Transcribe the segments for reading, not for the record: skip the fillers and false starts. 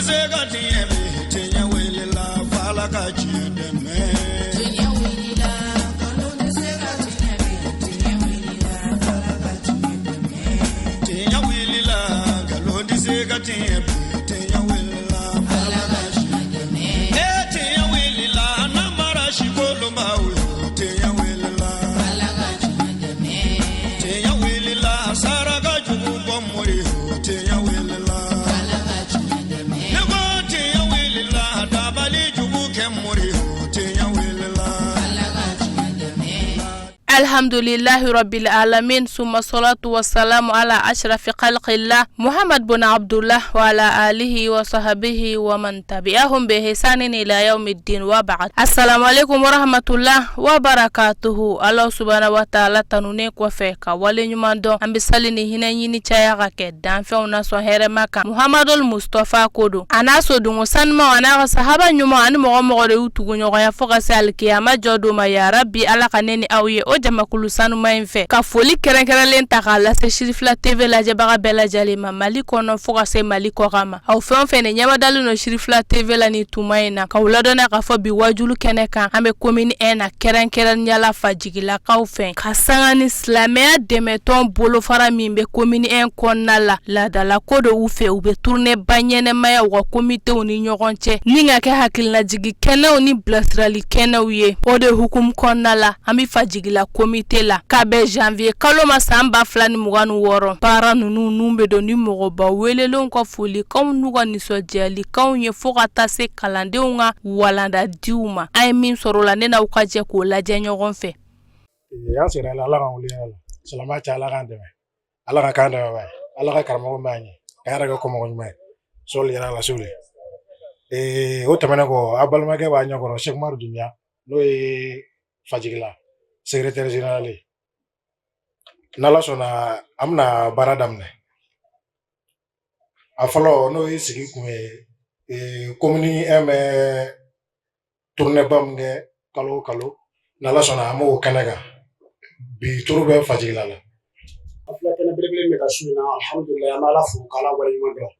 se ka tiɲɛ bi, tiɲɛ wulila f'Ala ka tiɲɛ dɛmɛ. Tiɲɛ wulila, nkalon tɛ se ka tiɲɛ bi, tiɲɛ wulila f'Ala ka tiɲɛ dɛmɛ. Tiɲɛ wulila, nkalon tɛ se ka tiɲɛ bi, tiɲɛ wulila f'Ala ka tiɲɛ dɛmɛ. E tiɲɛ wulila, namara sikolonbaw yo, tiɲɛ wulila. Ala ka tiɲɛ dɛmɛ. Tiɲɛ wulila, saraka jugu bɔ mori yo, tiɲɛ wulila. Ala ka tiɲɛ dɛmɛ. Ne ko tiɲɛ wulila, dabali jugu kɛ mori yo, tiɲɛ wulila. Ala ka tiɲɛ dɛmɛ. Alhamdulillahi rabbil alamin, summa salatu wassalamu ala ashrafi khalqillah Muhammad bin Abdullah wa ala alihi wa sahbihi wa man tabi'ahum bi ihsanin ila yawmiddin, wa ba'd. Assalamu alaikum wa rahmatullah wa barakatuhu. Allah subhanahu wa ta'ala tanunen kɔfɛ ka wale ɲuman dɔn, an bɛ sali ni hinɛ ɲini caya ka kɛ danfɛnw na sɔn hɛrɛma kan, Muhammadul Mustafa ko don, a n'a sodungo sanumaw, a n'a ka sahaba ɲumanw, ani mɔgɔ mɔgɔ de y'u tugu ɲɔgɔnya fo ka se alikiyama jɔ don ma. Ya rabbi, Ala ka ne ni aw ye o jamakulu sanuma in fɛ. Ka foli kɛrɛnkɛrɛnlen ta k'a lase Sirifila TV lajɛbaga bɛɛ lajɛlen ma, Mali kɔnɔ fo ka se Mali kɔkan ma. Aw fɛn o fɛn de ɲɛmadalen don Sirifila TV la ni tuma in na, k'aw ladɔnniya k'a fɔ bi wajulu kɛnɛ kan, an bɛ commune 1 na, kɛrɛnkɛrɛnnenya la Fajigilakaw fɛ, ka sanga ni silamɛya dɛmɛtɔn bolofara min bɛ commune 1 kɔnɔna la. Laadala ko do u fɛ, u bɛ tournée ba ɲɛnɛmaya u ka komitew ni ɲɔgɔn cɛ, ni ka kɛ hakilinajigi kɛnɛw ni bilasirali kɛnɛw ye. O de hukumu kɔnɔna la, an bɛ Fajigila komite la ka bɛn janvier kalo ma san 2026. Baara ninnu n'u bɛ don ni mɔgɔba welelenw ka folikanw n'u ka nisɔndiyalikanw ye, fo ka taa se kalandenw ka walanda diw ma. An ye min sɔrɔ o la, ne n'aw ka jɛ k'o lajɛ ɲɔgɔn fɛ. An sera la, Ala k'an wuli la, silamɛya cɛ, Ala k'an dɛmɛ, Ala ka k'an dɛmɛ ba ye, Ala ka karamɔgɔ b'a ɲɛ k'an yɛrɛ kɛ kɔmɔgɔ ɲuman ye sɔli yɛrɛ la soli. O tɛmɛnen kɔ, a balimakɛ b'a ɲɛkɔrɔ, Cheikh Umaru Dunbiya, n'o ye Fajigila secrétaire général ye. N'Ala sɔnna, an bɛna baara daminɛ. A fɔlɔ, n'o ye sigi kun ye, commune 1 bɛ tournée ba min kɛ kalo o kalo, n'Ala sɔnna, an b'o kɛnɛ kan. Bi turu bɛ Fajigila la. An filɛ kɛnɛ belebele min ka su in na, alhamdulilayi, an bɛ Ala fo k'Ala waleɲuman dɔn.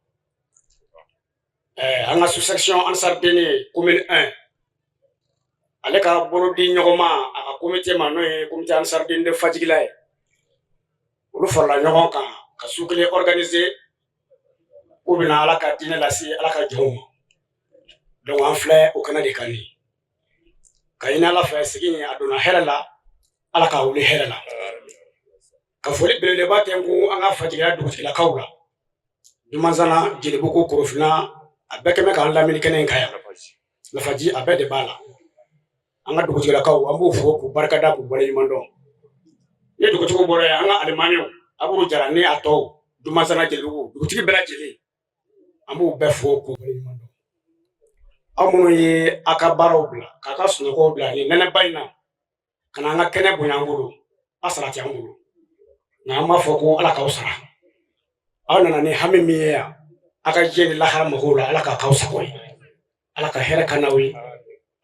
An ka sous-section Ansar Dine commune 1, ale ka bolodi ɲɔgɔnma a ka comité ma, n'o ye comité Ansar Dine de Fajigila ye, olu farala ɲɔgɔn kan ka su kelen organiser k'u bɛna Ala ka diinɛ lase Ala ka jɔnw ma. Donc an filɛ o kɛnɛ de kan nin, ka ɲini Ala fɛ, sigi in a donna hɛrɛ la, Ala k'a wuli hɛrɛ la. Ka foli belebeleba tɛ n ko an ka Fajigila dugutigilakaw la, Dumanzana, Jelibugu, Korofina, a bɛɛ kɛmɛ k'an lamini kɛnɛ in kan yan, Lafaji, a bɛɛ de b'a la. An ka dugutigilakaw, an b'u fo k'u barikada k'u waleɲuman dɔn. Ni dugutigiw bɔra yen, an ka alimamiw, Aburu Jara ni a tɔw, Dumanzana, Jelibugu dugutigi bɛɛ lajɛlen, an b'u bɛɛ fo k'u waleɲuman dɔn. Aw minnu ye a ka baaraw bila k'a ka sunɔgɔw bila nin nɛnɛba in na ka na an ka kɛnɛ bonya an bolo, a sara tɛ an bolo, nka an b'a fɔ ko Ala k'aw sara. Aw nana ni hami min ye yan, a ka diɲɛ ni lahara magow la, Ala k'a k'aw sago ye, Ala ka hɛrɛ ka n'aw ye,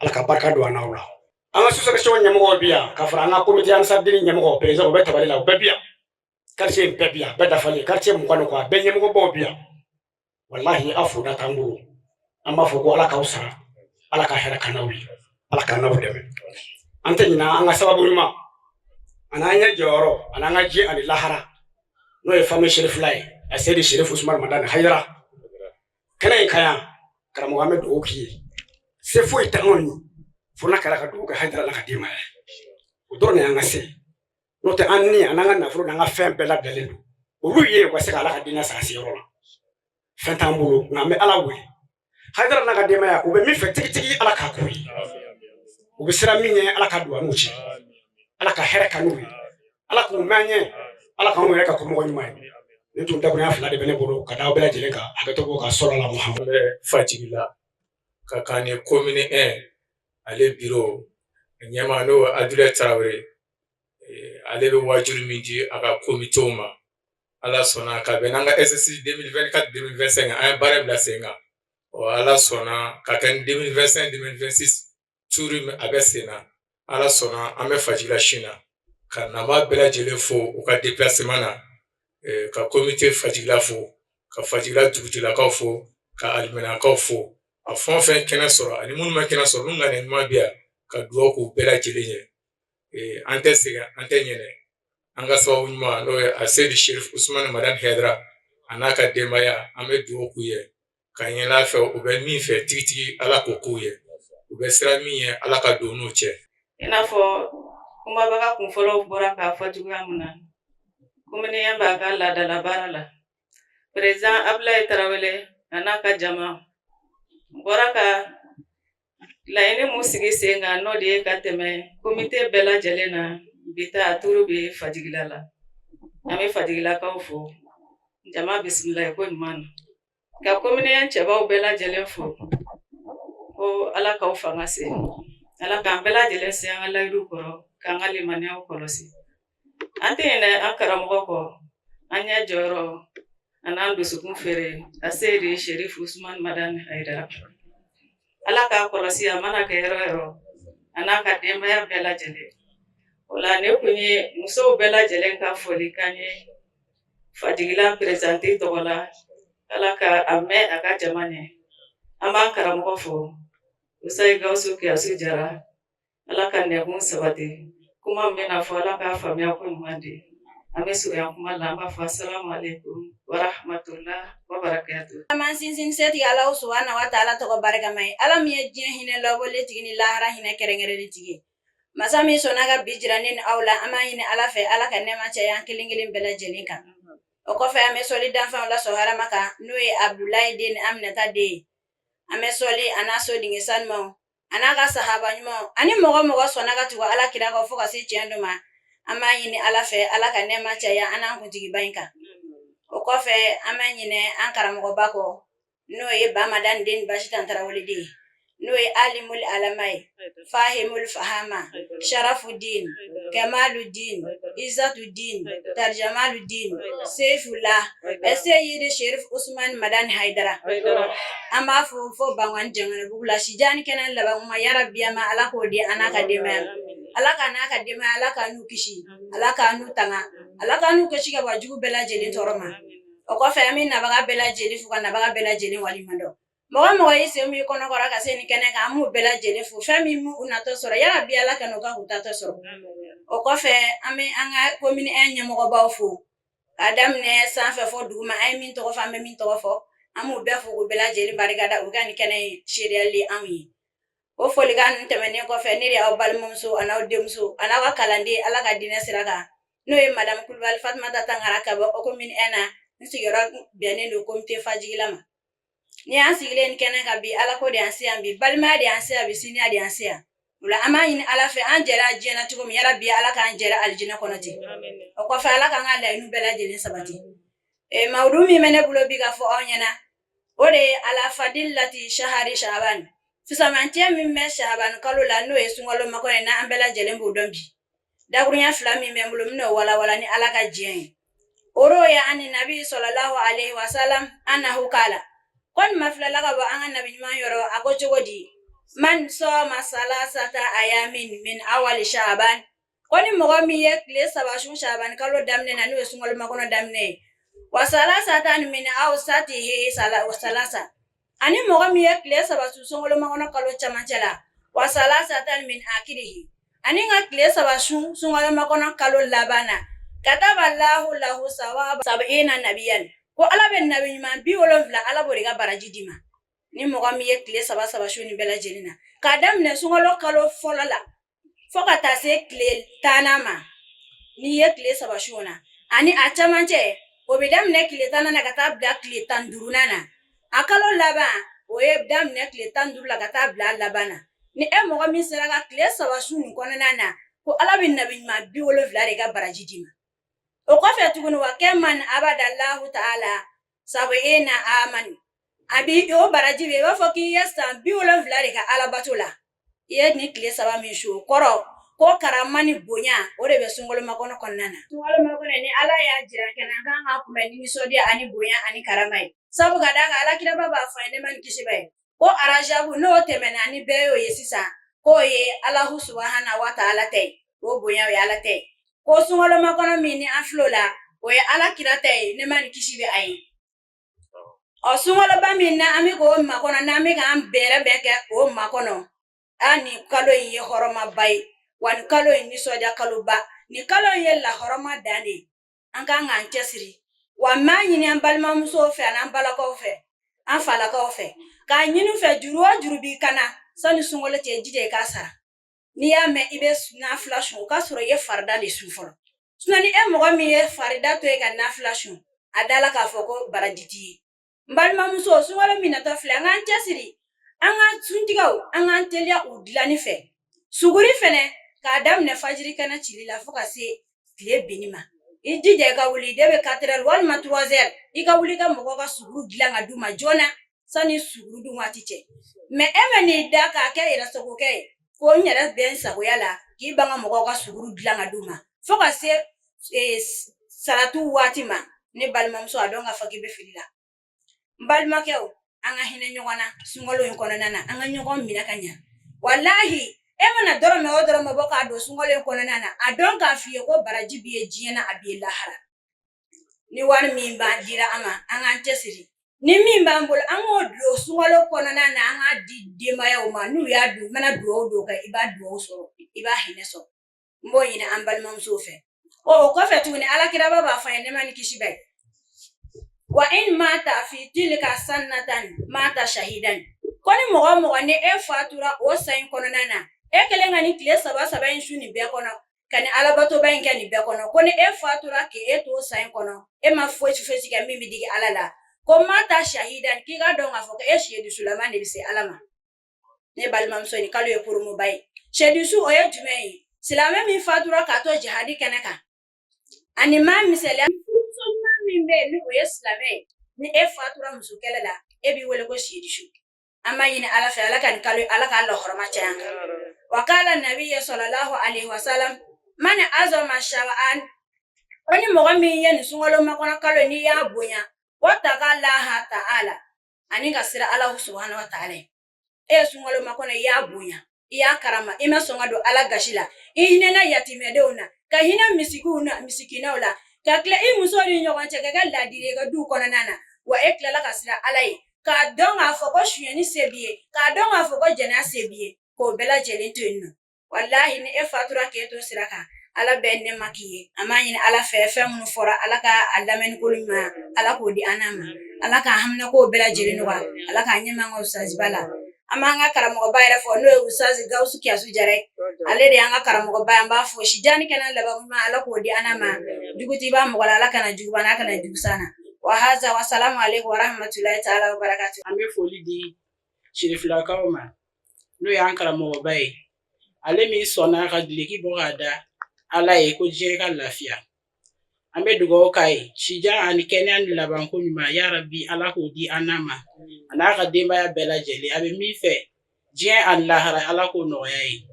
Ala ka barika don an n'aw la. An ka sous-section ɲɛmɔgɔw bi yan ka fara an ka comité Ansar Dine ɲɛmɔgɔ président, o bɛ tabali la, o bɛɛ bi yan. Quartier in bɛɛ bi yan, bɛɛ dafalen, quartier 20 ni kɔ, a bɛɛ ɲɛmɔgɔbaw bi yan. Walahi, aw foda t'an bolo. An b'a fɔ ko Ala k'aw sara, Ala ka hɛrɛ ka n'aw ye, Ala k'an n'aw dɛmɛ. An tɛ ɲinɛ an ka sababu ɲuman ani an ɲɛ jɔyɔrɔ ani an ka diɲɛ ani lahara, n'o ye famille Cherifila ye, a Seyidi Cherif Usumani Madani Hayidara. Kɛnɛ in ka yan, karamɔgɔ, an bɛ dugawu k'i ye. Se foyi tɛ anw ye fo n'a kɛra ka dugawu kɛ Hayidara la ka d'i ma ye, o dɔrɔn de y'an ka se. N'o tɛ, an ni an n'an ka nafolo n'an ka fɛn bɛɛ labɛnnen don olu ye, u ka se ka Ala ka diinɛ sara se yɔrɔ la. Fɛn t'an bolo, nka an bɛ Ala wele, Hayidara n'a ka denbaya, u bɛ min fɛ tigitigi, Ala k'a k'u ye. U bɛ siran min ɲɛ, Ala ka don an n'u cɛ, Ala ka hɛrɛ ka n'u ye, Ala k'u mɛn ɲɛ, Ala k'anw yɛrɛ ka kɔmɔgɔ ɲuman ye. Nin tun dakurunya fila de bɛ ne bolo ka da aw bɛɛ lajɛlen kan. Hakɛto b'o ka sɔrɔ la Muhamadu. Bɛ Fajigila ka kan ni commune 1, ale bureau ɲɛmaa, n'o ye Adulayi Tarawele, ale bɛ wajuli min di a ka komitew ma. Ala sɔnna ka bɛn n'an ka exercice 2024 2025, an ye baara bila sen kan. Ɔ, Ala sɔnna ka kɛ ni 2025 2026 turu a bɛ sen na. Ala sɔnna, an bɛ Fajigila sin na ka naba bɛɛ lajɛlen fo u ka déplacement na, ka comité Fajigila fo, ka Fajigila dugutigilakaw fo. Ka alimanakaw fo, a fɛn o fɛn kɛnɛ sɔrɔ ani minnu ma kɛnɛ sɔrɔ, n'u ŋaniya ɲuman bɛ yan, ka dugawu k'u bɛɛ lajɛlen ye. An tɛ sɛgɛn, an tɛ ɲinɛ an ka sababu ɲuman, n'o ye Aseyidu Sherif Usumani Madani Hayidara a n'a ka denbaya. An bɛ dugawu k'u ye ka ɲin'a fɛ, u bɛ min fɛ tigitigi, Ala k'o k'u ye, u bɛ siran min ɲɛ, Ala ka don n'u cɛ. I n'a fɔ kumabaga kunfɔlɔw bɔra k'a fɔ cogoya min na, commune 1 b'a ka laadala baara la. Président Abulayi Tarawele a n'a ka jama bɔra ka laɲini mun sigi sen kan, n'o de ye ka tɛmɛ komite bɛɛ lajɛlen na. Bi ta a turu bɛ Fajigila la. An bɛ Fajigilakaw fo, jama bisimila ye ko ɲuman na, ka commune 1 cɛbaw bɛɛ lajɛlen fo ko Ala k'aw fanga se, Ala k'an bɛɛ lajɛlen se an ka layiduw kɔrɔ, k'an ka limaniyaw kɔlɔsi. An tɛ ɲinɛ an karamɔgɔ kɔ, an ɲɛ jɔyɔrɔ a n'an dusukun feere, Aseyidi Sherif Usumani Madani Hayidara. Ala k'a kɔlɔsi a mana kɛ yɔrɔ yɔrɔ, a n'a ka denbaya bɛɛ lajɛlen. O la ne kun ye musow bɛɛ lajɛlen ka folikan ye Fajigila présidente tɔgɔ la. Ala ka a mɛn a ka jama ɲɛ. An b'an karamɔgɔ fo, Usayi Gawusu Kiyasu Jara. Ala ka nɛkun sabati, kuma min bɛna fɔ, Ala k'a faamuya ko ɲuman di. An bɛ surunya kuma la, an b'a fɔ asalamu aleykum warahmatulah wabarakatu. An b'an sinsin setigi Alahu subahana wa taala tɔgɔ barikama ye, Ala min ye diɲɛ hinɛ lɔbɔlen tigi ni lahara hinɛ kɛrɛnkɛrɛnlen tigi ye. Masa min sɔnna ka bi jira ne ni aw la, an b'a ɲini Ala fɛ, Ala ka nɛɛma caya an kelen kelen bɛɛ lajɛlen kan. O kɔfɛ, an bɛ sɔli danfɛnw la sɔn harama kan, n'o ye Abudulayi den ni Aminata den ye. An bɛ sɔli a n'a so denkɛ sanumaw, a n'a ka sahaba ɲumanw, ani mɔgɔ mɔgɔ sɔnna ka tugu Ala kira kɔ fo ka se tiɲɛ don ma. An b'a ɲini Ala fɛ, Ala ka nɛɛma caya an n'an kuntigiba in kan. O kɔfɛ, an b'a ɲinɛ an karamɔgɔba kɔ, n'o ye Bamadan den Basitan Tarawele den ye, n'o ye alimul alama ye, fahimul fahama, sharafudin, kamaludin, izatudin, tarjamaludin, sefula Seyidi Sherif Usman Madani Hayidara. An b'a fo fo Bangani Janganabugu la. Sijan ni kɛnɛ laban kuma, yarabi ma Ala k'o di an n'a ka denbaya ma. Ala ka n'a ka denbaya, Ala ka n'u kisi, Ala ka n'u tanga, Ala ka n'u kisi ka bɔ jugu bɛɛ lajɛlen tɔɔrɔ ma. O kɔfɛ, an bɛ nabaga bɛɛ lajɛlen fo ka nabaga bɛɛ lajɛlen waleɲuman dɔn. Mɔgɔ mɔgɔ y'i sen b'i kɔnɔkɔrɔ ka se nin kɛnɛ kan, an b'u bɛɛ lajɛlen fo. Fɛn min u natɔ sɔrɔ, yarabi Ala ka n'u ka k'u tatɔ sɔrɔ. O kɔfɛ, an bɛ an ka commune 1 ɲɛmɔgɔbaw fo, k'a daminɛ sanfɛ fo duguma. An ye min tɔgɔ fɔ, an bɛ min tɔgɔ fɔ, an b'u bɛɛ fo k'u bɛɛ lajɛlen barikada u ka nin kɛnɛ in seereyali anw ye. O folikan ninnu tɛmɛnen kɔfɛ, ne de y'aw balimamuso an'aw denmuso an'aw ka kalanden Ala ka diinɛ sira kan, n'o ye Madamu Kulubali Fatumata Tangara ka bɔ commune 1 na. N sigiyɔrɔ bɛnnen don comité Fajigila ma. Ni an sigilen nin kɛnɛ kan bi, Ala ko de y'an se yan bi, balimaya de y'an se yan bi, sinjiya de y'an se yan. O la an b'a ɲini Ala fɛ, an jɛra diɲɛ na cogo min, yarabi Ala k'an jɛra alijinɛ kɔnɔ ten. O kɔfɛ, Ala k'an ka laɲiniw bɛɛ lajɛlen sabati. Mawudu min bɛ ne bolo bi ka fɔ aw ɲɛna, o de ye ala fadilati shahari shaban, fisamancɛ min bɛ shaban kalo la, n'o ye sunkalo makɔnɔ ye, n'an bɛɛ lajɛlen b'o dɔn bi. Dakurunya fila min bɛ n bolo, n bɛn'o walawala ni Ala ka diɲɛ ye. Uruwiya ani nabi sallallahu alaihi wasallam annahu kala, ko nin mafilɛla ka bɔ an ka nabi ɲuman yɔrɔ, a ko cogo di? Man sɔma salasata ayamin min awali shaban, ko ni mɔgɔ min ye tile 3 sun shaban kalo daminɛ na, n'o ye sunkalo makɔnɔ daminɛ ye, wa salasatan min awsatihi salasa, ani mɔgɔ min ye tile 3 sun sunkalo makɔnɔ kalo camancɛ la, wa salasatan min akirihi, ani ka tile 3 sun sunkalo makɔnɔ kalo laban na, kataba lahu lahu sawaba sab'ina nabiyan, ko Ala bɛ nabi ɲuman 70, Ala b'o de ka baraji d'i ma. Ni mɔgɔ min ye tile 3 3 sun nin bɛɛ lajɛlen na, k'a daminɛ sunkalo kalo fɔlɔ la fo ka taa se tile 10nan ma, n'i ye tile 3 sun na ani a camancɛ, o bɛ daminɛ tile 10nan na ka taa bila tile 15nan na. A kalo laban, o ye daminɛ tile 15 la ka taa bila a laban na. Ni e mɔgɔ min sera ka tile 3 sun nin kɔnɔna na, ko Ala bɛ nabi ɲuman 70 de ka baraji d'i ma. O kɔfɛ tuguni, wa kaman abada lahu taala sab'ina aman, a bi o baraji bɛ i b'a fɔ k'i ye san 70 de kɛ alabato la. I ye nin tile 3 min sun, o kɔrɔ ko karama ni bonya, o de bɛ sunkalo makɔnɔ kɔnɔna na. Sunkalo makɔnɔ ni Ala y'a jira kɛnɛ, an kan ka kunbɛn ni nisɔndiya ani bonya ani karama ye, sabu ka d'a kan Ala kiraba b'a fɔ an ye, nɛɛma ni kisi b'a ye, ko arajabu n'o tɛmɛna ni bɛɛ y'o ye sisan, k'o ye Alahu subahana wa taala ta ye, o bonya o ye Ala ta ye. Ko sunkalo makɔnɔ min ni an filɛ o la, o ye Ala kira ta ye, nɛɛma ni kisi bɛ a ye. Ɔ, sunkaloba min na an bɛ k'o makɔnɔ, n'an bɛ k'an bɛrɛ bɛn kɛ k'o makɔnɔ, a nin kalo in ye hɔrɔmaba ye, wa nin kalo in nisɔndiya kaloba, nin kalo in ye lahɔrɔma dan de ye. An kan k'an cɛsiri, wa n b'a ɲini an balimamusow fɛ, an'an balakaw fɛ, an falakaw fɛ, k'a ɲini fɛ, juru o juru b'i kan na, sani sunkalo cɛ, jija i k'a sara. N'i y'a mɛn i bɛ nafila sun, o k'a sɔrɔ i ye farida de sun fɔlɔ. Sinɔn ni e mɔgɔ min ye farida to yen ka nafila sun, a da la k'a fɔ ko baraji t'i ye. N balimamuso, sunkalo min natɔ filɛ, an k'an cɛsiri, an ka suntigɛw, an k'an teliya u dilanni fɛ. Suguri fɛnɛ, k'a daminɛ fajiri kɛnɛ cili la fo ka se tile binni ma, i jija i ka wuli de bɛ 4 heures walima 3 heures, i ka wuli ka mɔgɔw ka suguru dilan ka d'u ma joona sani suguru dun waati cɛ. Mɛ e ma n'i da k'a kɛ yɛrɛ sagokɛ ye ko n yɛrɛ bɛ n sagoya la, k'i ban ka mɔgɔw ka suguru dilan ka d'u ma fo ka se salatu waati ma, ne balimamuso, a dɔn k'a fɔ k'i bɛ fili la. N balimakɛw, an ka hinɛ ɲɔgɔn na sunkalo in kɔnɔna na, an ka ɲɔgɔn minɛ ka ɲa. Walahi, e mana dɔrɔmɛ o dɔrɔmɛ bɔ k'a don sunkalo in kɔnɔna na, a dɔn k'a f'i ye ko baraji b'i ye diɲɛ na, a b'i ye lahara. Ni wari min b'an dira an ma, an k'an cɛsiri, ni min b'an bolo, an k'o don sunkalo kɔnɔna na, an k'a di denbayaw ma. N'u y'a dun, i mana dugawu dɔw kɛ, i b'a dugawu sɔrɔ, i b'a hinɛ sɔrɔ. N b'o ɲini an balimamusow fɛ. O kɔfɛ tuguni, Alakiraba b'a fɔ an ye, nɛɛma ni kisi b'a ye: wa in mata fi tilka sannatan mata shahidan. Ko ni mɔgɔ o mɔgɔ ni e fatura o san in kɔnɔna na, e kɛlen ka nin tile saba saba in sun nin bɛɛ kɔnɔ, ka nin alabatoba in kɛ nin bɛɛ kɔnɔ, ko ni e fatura k'e to san in kɔnɔ, e ma fosi fosi kɛ min bɛ digi Ala la, ko mata shahidan, k'i ka dɔn k'a fɔ ko e seyidusulama de bɛ se Ala ma. Ne balimamuso, nin kalo ye poromoba ye. Seyidusu, o ye jumɛn ye? Silamɛ min fatura k'a to jihadi kɛnɛ kan, ani maa misaliya furumuso ɲuman min bɛ yen, ni o ye silamɛ ye, ni e fatura muso kɛlɛ la, e b'i wele ko seyidusu. An b'a ɲini Ala fɛ, Ala ka nin kalo, Ala k'a lɔhɔrɔma caya an kan. Wa kala nabi sallallahu alaihi wasallam man azama shaw'an, ko ni mɔgɔ min ye nin sunkalo makɔnɔ kalo, n'i y'a bonya, wa taka laha ta'ala, ani ka siran Ala subhanahu wa ta'ala ye. E ye sunkalo makɔnɔ, i y'a bonya, i y'a karama, i ma sɔn ka don Ala gasi la, i hinɛna yatimɛdenw na, ka hinɛ misikiw na, misikinaw la, ka tila i muso ni ɲɔgɔn cɛ, ka kɛ laadiri ye ka du kɔnɔna na, wa e tilala ka siran Ala ye, k'a dɔn k'a fɔ ko sonyɛni se b'i ye, k'a dɔn k'a fɔ ko jɛnɛya se b'i ye, k'o bɛɛ lajɛlen to yen nɔ. Walahi, ni e fatura k'e to sira kan, Ala bɛ nɛɛma k'i ye. An b'a ɲini Ala fɛ, fɛn minnu fɔra, Ala ka a lamɛnni ko ɲuman, Ala k'o di an n'a ma. Ala k'an haminako bɛɛ lajɛlen nɔgɔya. Ala k'an ɲɛma an ka usaziba la. An b'an ka karamɔgɔba yɛrɛ fɔ, n'o ye Usazi Gawusu Kiyasu Jara ye. Ale de y'an ka karamɔgɔba ye. An b'a fɔ si jan ni kɛnɛ laban ɲuman, Ala k'o di an n'a ma. Jugu b'a mɔgɔ la, Ala kana juguba n'a kana jugu san na. Wa haza wa salamu aleykum wa rahmatulahi taala wa barakatu. An bɛ foli di Sirifilakaw ma, n'o y'an karamɔgɔba ye, ale min sɔnna ka duloki bɔ k'a da Ala ye ko diɲɛ ka lafiya. An bɛ dugawu k'a ye, sijan ani kɛnɛya ni labanko ɲuman, yarabi, Ala k'o di an n'a ma, a n'a ka denbaya bɛɛ lajɛlen. A bɛ min fɛ diɲɛ ani lahara, Ala k'o nɔgɔya ye.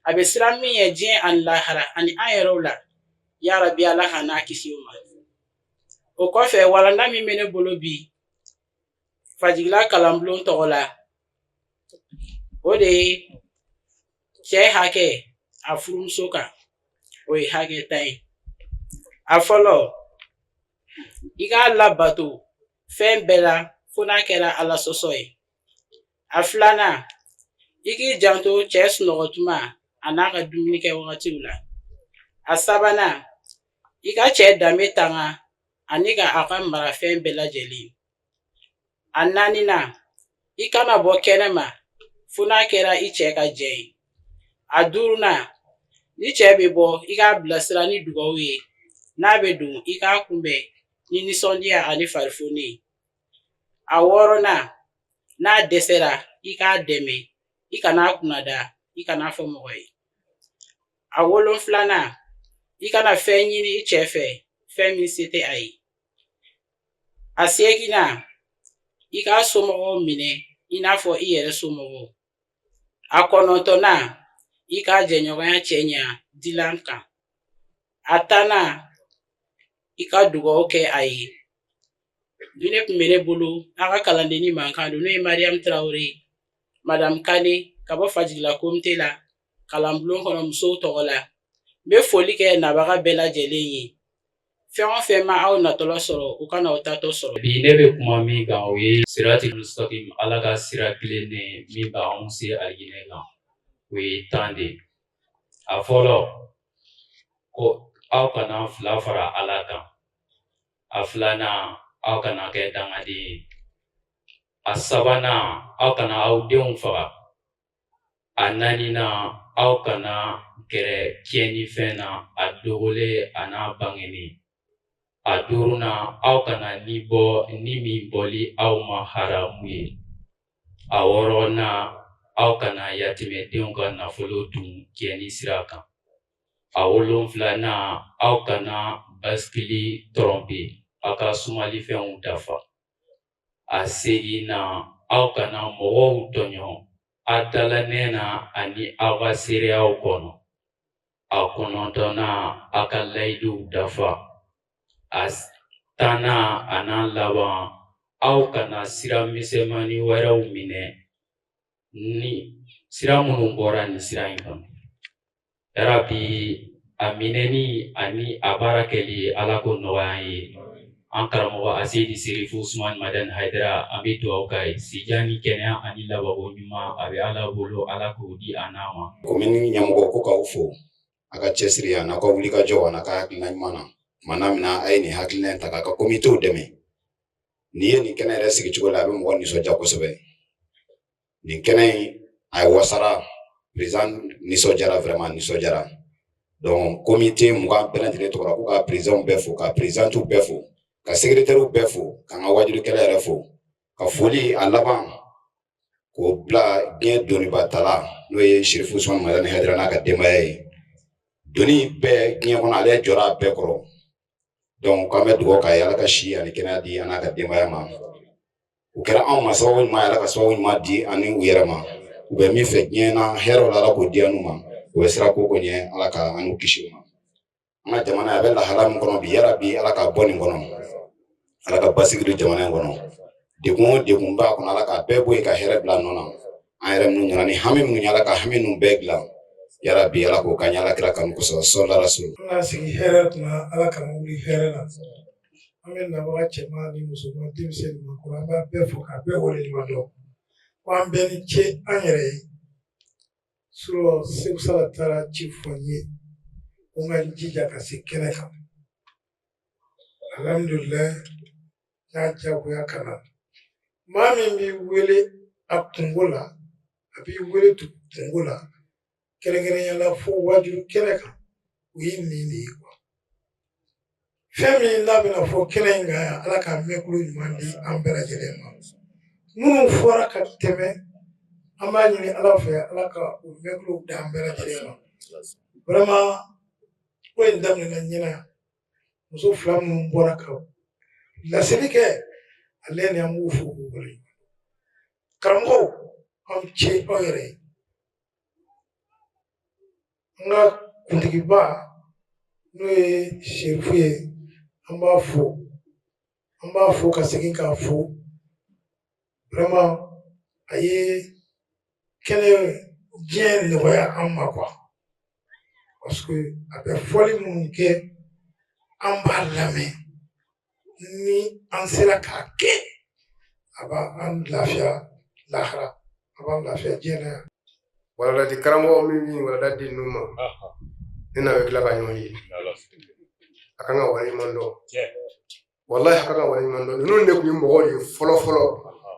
A bɛ siran min ɲɛ diɲɛ ani lahara ani an yɛrɛw la, yarabi, Ala ka n'a kisi o ma. O kɔfɛ, walanda min bɛ ne bolo bi Fajigila kalanbulon tɔgɔ la, o de ye cɛ hakɛ a furumuso kan. O ye hakɛ 10 ye. A fɔlɔ, i k'a labato fɛn bɛɛ la fo n'a kɛra Ala sɔsɔ ye. A filanan, i k'i janto cɛ sunɔgɔtuma a n'a ka dumuni kɛ wagatiw la. A sabanan, i ka cɛ danbe tanga ani ka a ka marafɛn bɛɛ lajɛlen. A naaninan, i kana bɔ kɛnɛ ma fo n'a kɛra i cɛ ka jɛ ye. A duurunan, ni cɛ bɛ bɔ, i k'a bilasira ni dugawu ye. N'a bɛ don, i k'a kunbɛn ni nisɔndiya ani farifoni ye. A wɔɔrɔnan, n'a dɛsɛra, i k'a dɛmɛ, i kana kunnada, i kana fɔ mɔgɔ ye. A wolonfilanan, i kana fɛn ɲini i cɛ fɛ, fɛn min se tɛ a ye. A seeginnan, i k'a somɔgɔw minɛ i n'a fɔ i yɛrɛ somɔgɔw. A kɔnɔntɔnnan, i k'a jɛɲɔgɔnya cɛ ɲa dilan kan. A tannan, i ka dugawu kɛ a ye. Ni ne tun bɛ ne bolo, a ka kalandenni mankan don, n'o ye Mariam Tarawele ye, Madame Kane, ka bɔ Fajigila komite la, kalanbulon kɔnɔ, musow tɔgɔ la. N bɛ foli kɛ nabaga bɛɛ lajɛlen ye. Fɛn o fɛn ma aw natɔla sɔrɔ, u kana aw taatɔ sɔrɔ. Bi ne bɛ kuma min kan, o ye sirati mustakim, Ala ka sira tilennen min b'anw se alijinɛ kan, o ye 10 de ye. A fɔlɔ, ko aw kana fila fara Ala kan. A filanan, aw kana kɛ dangaden ye. A sabanan, aw kana aw denw faga. A naaninan, aw kana gɛrɛ tiɲɛnifɛn na, a dogolen a n'a bangenen. A duurunan, aw kana ni bɔ ni min bɔli aw ma haramu ye. A wɔɔrɔnan, aw kana yatimɛdenw ka nafolo dun tiɲɛni sira kan. A wolonfilanan, aw kana basikili tɔrɔnpe, aw ka sumalifɛnw dafa. A seginnan, aw kana mɔgɔw tɔɲɔ a dalanɛ na ani aw ka seereyaw kɔnɔ. A kɔnɔntɔnnan, aw ka layiduw dafa. A tannan a n'a laban, aw kana sira misɛnmanin wɛrɛw minɛ ni sira minnu bɔra nin sira in kan. Yarabi, a minɛni ani a baara kɛli, Ala ko nɔgɔya an ye. An karamɔgɔ Aseyidi Serifu Usumani Madani Hayidara, an bɛ dugawu k'a ye, sijan ni kɛnɛya ani labanko ɲuman, a bɛ Ala bolo, Ala k'o di a n'a ma. Komini ɲɛmɔgɔ ko k'aw fo a ka cɛsiri a n'aw ka wulikajɔ a n'a ka hakilina ɲuman na. Tuma n'a min na a ye nin hakilina in ta k'a ka komitew dɛmɛ, n'i ye nin kɛnɛ yɛrɛ sigi cogo la, a bɛ mɔgɔ nisɔndiya kosɛbɛ. Nin kɛnɛ in, a ye wasara, président nisɔndiyara, vraiment nisɔndiyara. Donc komite 20 bɛɛ lajɛlen tɔgɔ la, ko ka président bɛɛ fo, ka présidentew bɛɛ fo, ka secrétaire bɛɛ fo, k'an ka wajulukɛla yɛrɛ fo, ka foli a laban k'o bila diɲɛ donibatala, n'o ye Serifu Usumani Madani Hayidara n'a ka denbaya ye. Doni bɛɛ diɲɛ kɔnɔ, ale jɔra a bɛɛ kɔrɔ. Donc k'an bɛ dugawu k'a ye, Ala ka si ani kɛnɛya di an n'a ka denbaya ma. U kɛra anw ma sababu ɲuman ye, Ala ka sababu ɲuman di ani u yɛrɛ ma. U bɛ min fɛ diɲɛ na hɛrɛw la, Ala k'o di an n'u ma. U bɛ siran ko ko ɲɛ, Ala ka an n'u kisi o ma. An ka jamana, a bɛ lahala min kɔnɔ bi, yarabi, Ala k'a bɔ nin kɔnɔ. Ala ka basigi don jamana in kɔnɔ. Degun o degun b'a kɔnɔ, Ala k'a bɛɛ bɔ yen ka hɛrɛ bila a nɔ na. An yɛrɛ minnu nana ni hami minnu ye, Ala ka hami ninnu bɛɛ dilan. Yarabi, Ala k'o k'an ye Ala kira kanu kosɔn, sɔlila rasul. An ka sigi hɛrɛ kunna, Ala k'an wuli hɛrɛ la. An bɛ nabaga cɛman ni musoman, denmisɛn ni maakɔrɔ, an b'a bɛɛ fo k'a bɛɛ waleɲuman dɔn ko an bɛɛ ni ce an yɛrɛ ye. Surɔ Segu Sala taara ci fɔ n ye ko n ka n jija ka se kɛnɛ kan. Alhamdulilayi, n y'a diyagoya ka na. Maa min b'i wele a kungo la, a b'i wele kungo la, kɛrɛnkɛrɛnnenya la fo wajulu kɛnɛ kan, o ye nin de ye kuwa. Fɛn min n'a bɛna fɔ kɛnɛ in kan yan, Ala k'a mɛn kulo ɲuman di an bɛɛ lajɛlen ma. Minnu fɔra ka tɛmɛ, an b'a ɲini Ala fɛ, Ala ka o mɛn kulo di an bɛɛ lajɛlen ma. Vraiment, ko in daminɛna ɲɛna. Muso fila minnu bɔra ka laseli kɛ, ale ni an b'u fo k'u waleɲuman. Karamɔgɔw, aw ce aw yɛrɛ ye. N ka kuntigiba, n'o ye Serifu ye, an b'a fo, an b'a fo ka segin k'a fo. Vraiment, a ye kɛnɛ diɲɛ nɔgɔya an ma quoi, parce que a bɛ fɔli minnu kɛ, an b'a lamɛn. Ni an sera k'a kɛ, a b'an lafiya lahara, a b'an lafiya diɲɛ na yan. Waladadi karamɔgɔ min bɛ walada di ninnu ma, ne n'a bɛ tila ka ɲɔgɔn ye. A kan ka waleɲuman dɔn, walahi, a kan ka waleɲuman dɔn. Ninnu de tun ye mɔgɔw de ye fɔlɔ fɔlɔ.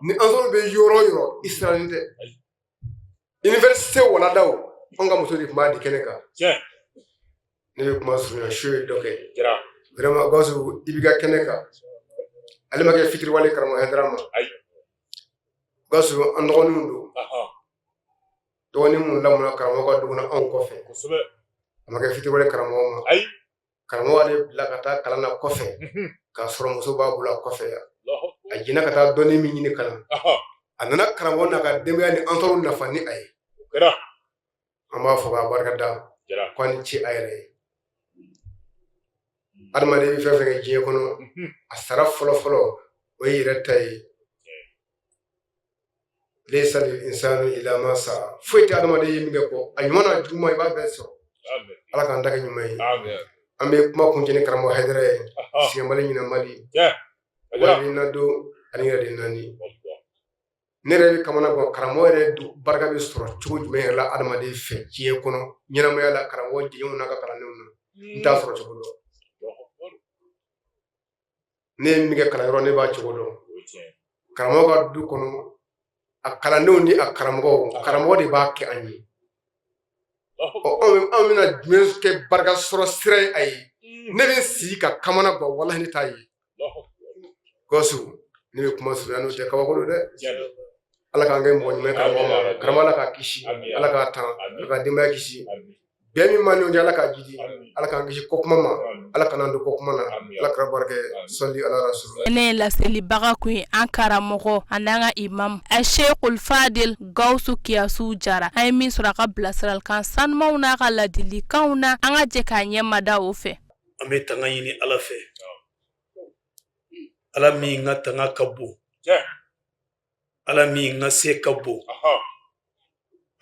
Ni ansɔrɔ bɛ yɔrɔ o yɔrɔ, i sirannen tɛ. Université waladaw, anw ka muso de tun b'a di kɛnɛ kan. Ne bɛ kuma surunya, su ye dɔ kɛ. Vraiment, Gawusu, i b'i ka kɛnɛ kan. Ale ma kɛ fitiriwale karamɔgɔ Hayidara ma. Gawusu, an dɔgɔninw don, dɔgɔnin minnu lamɔna karamɔgɔ ka du kɔnɔ anw kɔfɛ. A ma kɛ fitiriwale karamɔgɔ ma. Karamɔgɔ ale bila ka taa kalan na kɔfɛ, k'a sɔrɔ muso b'a bolo a kɔfɛ yan. A jinɛ ka taa dɔnni min ɲini ka na, a nana karamɔgɔ n'a ka denbaya ni ansɔrɔw nafa ni a ye. An b'a fɔ k'a barika da ko a ni ce a yɛrɛ ye. Adamaden bɛ fɛn fɛn kɛ diɲɛ kɔnɔ, a sara fɔlɔ fɔlɔ, o ye yɛrɛ ta ye. Laysa lil insani illa ma sa'a. Foyi tɛ adamaden ye min kɛ kɔ, a ɲuman n'a juguman, i b'a bɛɛ sɔrɔ. Ala k'an ta kɛ ɲuman ye. An bɛ kuma kuncɛ ni karamɔgɔ Hayidara ye, sɛgɛn mali ɲinɛ mali, wali nadon ani yɛrɛ de naani. Ne yɛrɛ bɛ kamana gan, karamɔgɔ yɛrɛ barika bɛ sɔrɔ cogo jumɛn yɛrɛ la adamaden fɛ diɲɛ kɔnɔ, ɲɛnamaya la, karamɔgɔ jɛɲɔgɔnw n'a ka kalandenw na, n t'a sɔrɔ cogo dɔn. Ne ye min kɛ kalanyɔrɔ, ne b'a cogo dɔn. Karamɔgɔ ka du kɔnɔ, a kalandenw ni a karamɔgɔw, karamɔgɔ de b'a kɛ an ye. Ɔ, anw bɛna jumɛn kɛ barika sɔrɔ sira ye a ye? Ne bɛ sigi ka kamana gan, walahi ne t'a ye. Gawusu, ne bɛ kuma surunya, n'o tɛ kabako don dɛ. Ala k'an kɛ mɔgɔ ɲuman ye karamɔgɔ ma. Karamɔgɔ, Ala k'a kisi, Ala k'a tan, Ala ka denbaya kisi. Bɛn min b'an ni ɲɔgɔn cɛ, Ala k'a jidi. Ala k'an kisi kɔkuma ma, Ala kana don kɔkuma na. Ala kira barika, sɔli ala rasul. Ne laselibaga kun ye an karamɔgɔ ani an ka imam Sheikhul Fadil Gawusu Kiyasu Jara. An ye min sɔrɔ a ka bilasiralikan sanumanw n'a ka ladilikanw na, an ka jɛ k'a ɲɛ mada o fɛ. An bɛ tanga ɲini Ala fɛ, Ala min ka tanga ka bon, Ala min ka se ka bon,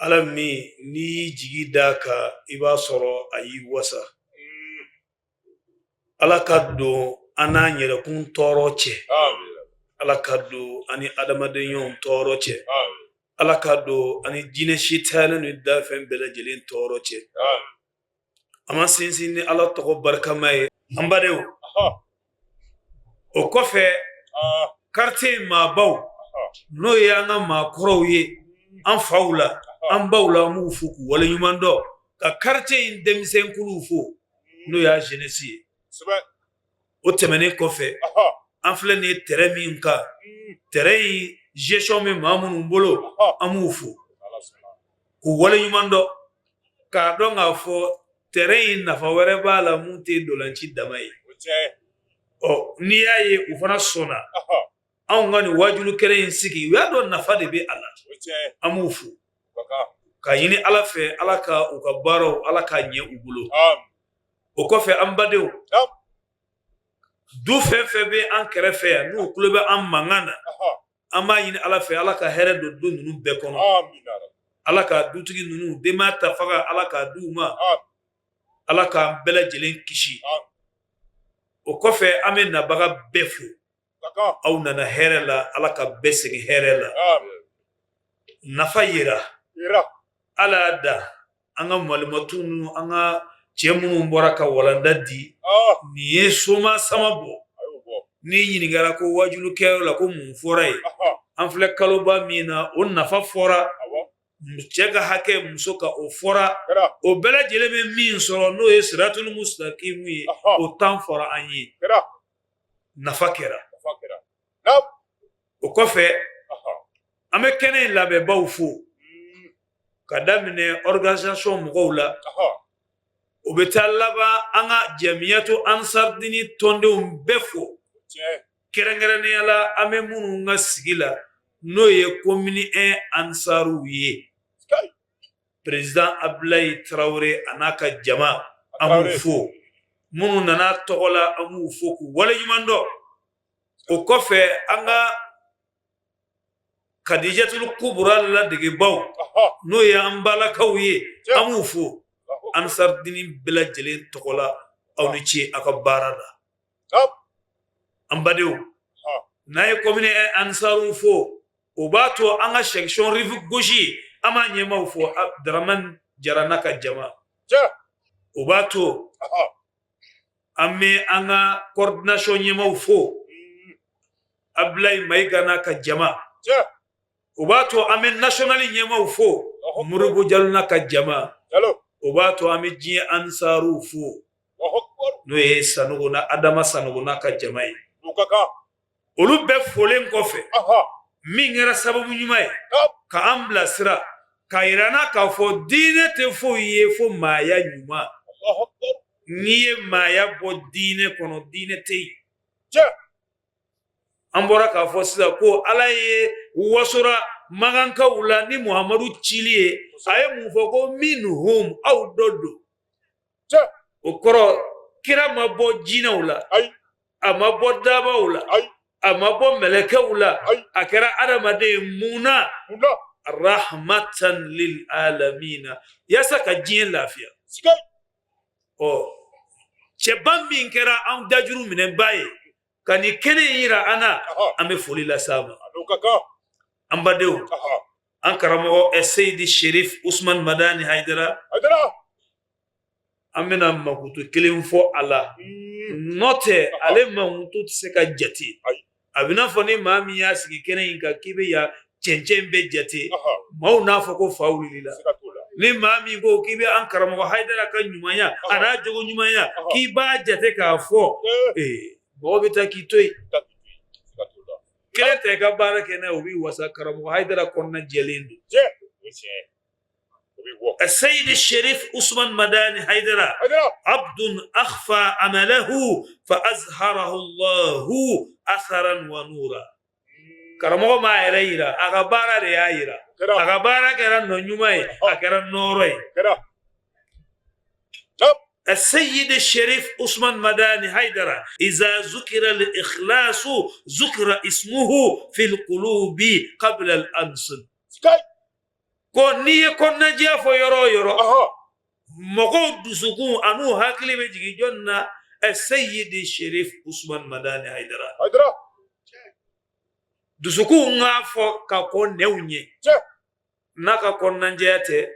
Ala min n'i y'i jigi d'a kan, i b'a sɔrɔ a y'i wasa. Ala ka don an n'an yɛrɛkun tɔɔrɔ cɛ, Ala ka don an ni adamadenɲɔgɔn tɔɔrɔ cɛ, Ala ka don an ni jinɛ sitanɛ ni dafɛn bɛɛ lajɛlen tɔɔrɔ cɛ. An ma sinsin ni Ala tɔgɔ barikama ye, an badenw. O kɔfɛ, quartier maabaw, n'o ye an ka maakɔrɔw ye, an faw la, an baw la, an b'u fo k'u waleɲuman dɔn, ka quartier in denmisɛnkuluw fo, n'o y'a jeunesse ye. O tɛmɛnen kɔfɛ, an filɛ nin ye terrain min kan, terrain in gestion bɛ maa minnu bolo, an b'u fo k'u waleɲuman dɔn, k'a dɔn k'a fɔ terrain in nafa wɛrɛ b'a la mun tɛ ntolanci dama ye. Ɔ, n'i y'a ye u fana sɔnna anw ka nin waajulu kɛnɛ in sigi, u y'a dɔn nafa de bɛ a la. An b'u fo ka ɲini Ala fɛ, Ala ka u ka baaraw, Ala k'a ɲɛ u bolo. O kɔfɛ, an badenw, du fɛn fɛn bɛ an kɛrɛfɛ yan, n'u tulo bɛ an mankan na, an b'a ɲini Ala fɛ, Ala ka hɛrɛ don du ninnu bɛɛ kɔnɔ. Ala ka dutigi ninnu denbaya ta faga, Ala k'a di u ma. Ala k'an bɛɛ lajɛlen kisi. O kɔfɛ, an bɛ nabaga bɛɛ fo. Aw nana hɛrɛ la, Ala ka bɛɛ segin hɛrɛ la. Nafa yera, Ala y'a da an ka malimatu ninnu, an ka cɛ minnu bɔra ka walanda di, nin ye soma sama bɔ. N'i ɲininkara ko wajulukɛyɔrɔ la ko mun fɔra yen, an filɛ kaloba min na, o nafa fɔra, cɛ ka hakɛ muso kan o fɔra, o bɛɛ lajɛlen bɛ min sɔrɔ, n'o ye siratul mustaqimu ye, o tan fɔra an ye. Nafa kɛra. O kɔfɛ, an bɛ kɛnɛ in labɛnbaw fo, ka daminɛ organisation mɔgɔw la, o bɛ taa laban an ka jamiyatu ansaridini tɔndenw bɛɛ fo, kɛrɛnkɛrɛnnenya la an bɛ minnu ka sigi la, n'o ye commune 1 ansaruw ye, président Abulayi Tarawele a n'a ka jama, an b'u fo. Minnu nana tɔgɔ la, an b'u fo k'u waleɲuman dɔn. O kɔfɛ, an ka Kadijatul Kubura ladegebaw, n'o ye an balakaw ye, an b'u fo ansaridini bɛɛ lajɛlen tɔgɔ la. Aw ni ce aw ka baara la, an badenw. N'an ye commune ansaruw fo, o b'a to an ka section rive gauche, an b'a ɲɛmaaw fo, Dramane Jara n'a ka jama. O b'a to an bɛ an ka coordination ɲɛmaaw fo, Abulayi Mayiga n'a ka jama. O b'a to an bɛ national ɲɛmaaw fo, Modibo Jalo n'a ka jama. O b'a to an bɛ diɲɛ ansaruw fo, n'o ye Sanogo na Adama Sanogo n'a ka jama ye. Olu bɛɛ folen kɔfɛ, min kɛra sababu ɲuman ye ka an bilasira, k'a yira an na k'a fɔ diinɛ tɛ foyi ye fo maaya ɲuman. N'i ye maaya bɔ diinɛ kɔnɔ, diinɛ tɛ yen. An bɔra k'a fɔ sisan ko Ala ye wasora makankaw la ni Muhamadu cili ye. A ye mun fɔ? Ko minhum, aw dɔ don. O kɔrɔ, kira ma bɔ jinɛw la, a ma bɔ dabaw la, a ma bɔ mɛlɛkɛw la, a kɛra adamaden ye. Mun na? Rahmatan lil alamina, yaasa ka diɲɛ lafiya. Ɔ, Cɛba min kɛra an dajuru minɛba ye ka nin kɛnɛ in yira an na, an bɛ foli lase a ma. An badenw, an karamɔgɔ Seyidi Sherif Usman Madani Hayidara, an bɛna mankutu kelen fɔ a la, n'o tɛ ale mankutu tɛ se ka jate. A bɛ n'a fɔ ni maa min y'a sigi kɛnɛ in kan k'i bɛ yan cɛncɛn bɛɛ jate, maaw n'a fɔ ko fa wulila. Ni maa min ko k'i bɛ an karamɔgɔ Hayidara ka ɲumanya a n'a jogo ɲumanya k'i b'a jate k'a fɔ, ee, mɔgɔ bɛ taa k'i to yen. Kelen tɛ i ka baara kɛ n'a ye, o b'i wasa. Karamɔgɔ Hayidara kɔnɔna jɛlen don. السيد الشريف عثمان مداني حيدرة عبد أخفى عمله فأظهره الله أثرا ونورا. Karamɔgɔ m'a yɛrɛ yira, a ka baara de y'a yira. A ka baara kɛra nɔ ɲuman ye, a kɛra nɔɔrɔ ye. السيد الشريف عثمان مداني حيدرة إذا ذكر الإخلاص ذكر اسمه في القلوب قبل الألسن. Ko n'i ye kɔnɔnajɛya fɔ yɔrɔ o yɔrɔ, mɔgɔw dusukun an'u hakili bɛ jigin jɔn na? Seyidi Sherif Usman Madani Hayidara. Dusukun k'a fɔ ka kɔn nɛnw ɲɛ. N'a ka kɔnɔnajɛya tɛ,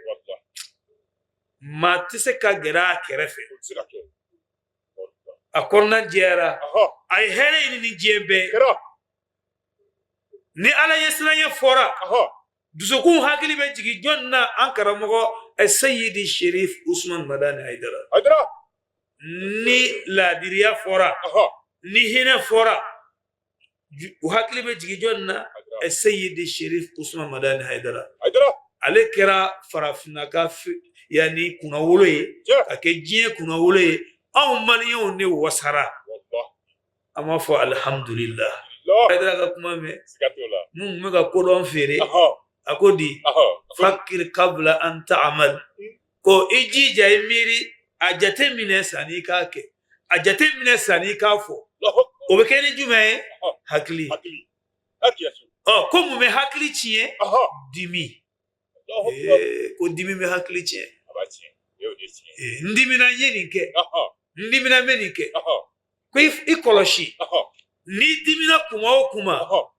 maa tɛ se ka gɛrɛ a kɛrɛfɛ. A kɔnɔna jɛyara, a ye hɛrɛ ɲini ni diɲɛ bɛɛ. Ni Ala ɲɛsiranɲɛ fɔra, dusukun hakili bɛ jigin jɔn na? An karamɔgɔ Seyidi Sherif Usman Madani Hayidara. Ni laadiriya fɔra, ni hinɛ fɔra, u hakili bɛ jigin jɔn na? Seyidi Sherif Usman Madani Hayidara. Ale kɛra farafinna ka yanni kunnawolo ye, ka kɛ diɲɛ kunnawolo ye. Anw maliyɛnw de wasara. An b'a fɔ alihamudulila. Hayidara ka kuma mɛn, mun tun bɛ ka kodɔn feere, a ko di fakir kabla an ta'amal, ko i jija, i miiri, a jate minɛ sanni i k'a kɛ, a jate minɛ sanni i k'a fɔ. O bɛ kɛ ni jumɛn ye? Hakili. Ɔ, ko mun bɛ hakili tiɲɛ? Dimi. Ko dimi bɛ hakili tiɲɛ. N dimina, n ye nin kɛ, n dimina, n bɛ nin kɛ. Ko i kɔlɔsi, n'i dimina kuma o kuma,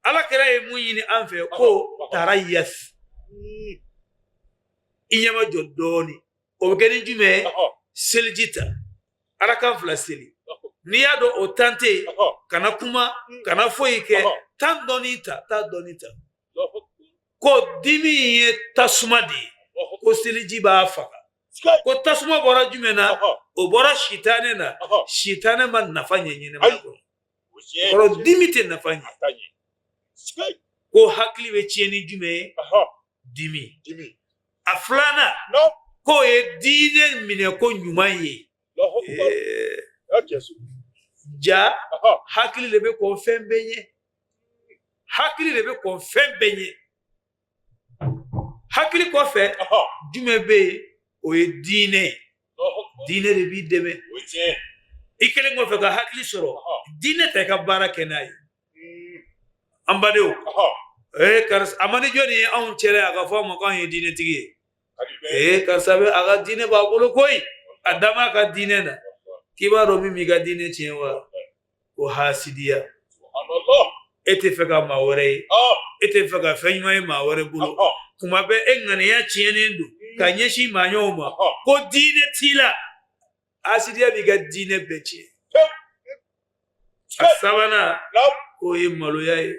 Ala kira ye mun ɲini an fɛ? Ko tarayas, i ɲɛmajɔ dɔɔnin. O bɛ kɛ ni jumɛn ye? Seliji ta, arakan fila seli. N'i y'a dɔn o temps tɛ yen, kana kuma, kana foyi kɛ. Temps dɔɔnin ta, temps dɔɔnin ta. Ko dimi ye tasuma de ye, ko seliji b'a faga. Ko tasuma bɔra jumɛn na? O bɔra sitanɛ na. Sitanɛ ma nafa ɲɛ ɲɛnamaya kɔnɔ. Kɔrɔ dimi tɛ nafa ɲɛ. Ko hakili bɛ tiɲɛ ni jumɛn ye? Dimi. A filanan, k'o ye diinɛ minɛ ko ɲuman ye. Ja hakili de bɛ kɔn fɛn bɛɛ ɲɛ. Hakili de bɛ kɔn fɛn bɛɛ ɲɛ. Hakili kɔfɛ, jumɛn bɛ yen? O ye diinɛ ye. Diinɛ de b'i dɛmɛ. I kɛlen kɔfɛ ka hakili sɔrɔ, diinɛ ta i ka baara kɛ n'a ye. An badenw, ee, karisa a man di jɔnni ye anw cɛla a ka fɔ a ma k'anw ye diinɛtigi ye? Ee, karisa bɛ a ka diinɛ b'a bolo koyi, a da b'a ka diinɛ na. K'i b'a dɔn min b'i ka diinɛ tiɲɛ wa? Ko hasidiya. E tɛ fɛ ka maa wɛrɛ ye, e tɛ fɛ ka fɛn ɲuman ye maa wɛrɛ bolo. Kuma bɛɛ e ŋaniya tiɲɛnen don ka ɲɛsin maa ɲɔgɔn ma. Ko diinɛ t'i la, hasidiya b'i ka diinɛ bɛɛ tiɲɛ. A sabanan, k'o ye maloya ye.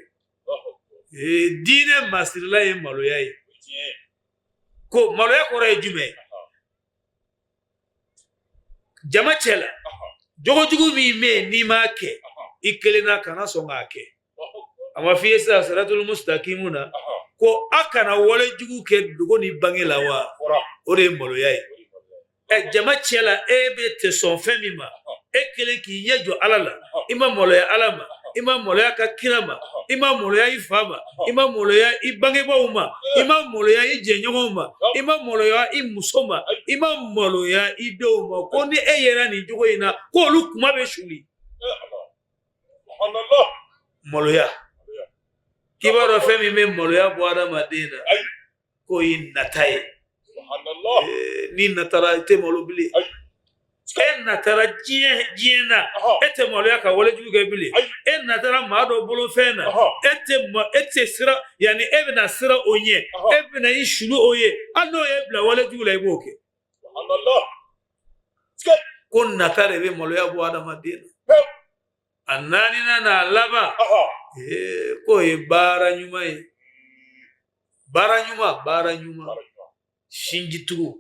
Diinɛ masirila ye maloya ye. Ko maloya kɔrɔ ye jumɛn ye? Jama cɛ la, jogojugu min bɛ yen n'i m'a kɛ i kelen na, kana sɔn k'a kɛ. A ma f'i ye sisan siratul mustakimu na ko a kana wale jugu kɛ dogo ni bange la wa? O de ye maloya ye. Ɛ, jama cɛ la, e bɛ tɛ sɔn fɛn min ma, e kelen k'i ɲɛ jɔ Ala la, i ma maloya Ala ma, i ma maloya ka kira ma, i ma maloya i fa ma, i ma maloya i bangebaaw ma, i ma maloya i jɛɲɔgɔnw ma, i ma maloya i muso ma, i ma maloya i denw ma, ko ni e yera nin cogo in na, ko olu kuma bɛ suli. Maloya, k'i b'a dɔn fɛn min bɛ maloya bɔ adamaden na, k'o ye nata ye. N'i natara, i tɛ malo bilen. E natara diɲɛ na, e tɛ maloya ka walejugu kɛ bilen. E natara maa dɔ bolofɛn na, e tɛ ma, e tɛ siran, yanni e bɛna siran o ɲɛ, e bɛna i sulu o ye. Hali n'o y'e bila walejugu la, i b'o kɛ. Ko nata de bɛ maloya bɔ adamaden na. A naaninan n'a laban, k'o ye baara ɲuman ye. Baara ɲuman, baara ɲuman, sinjitugu,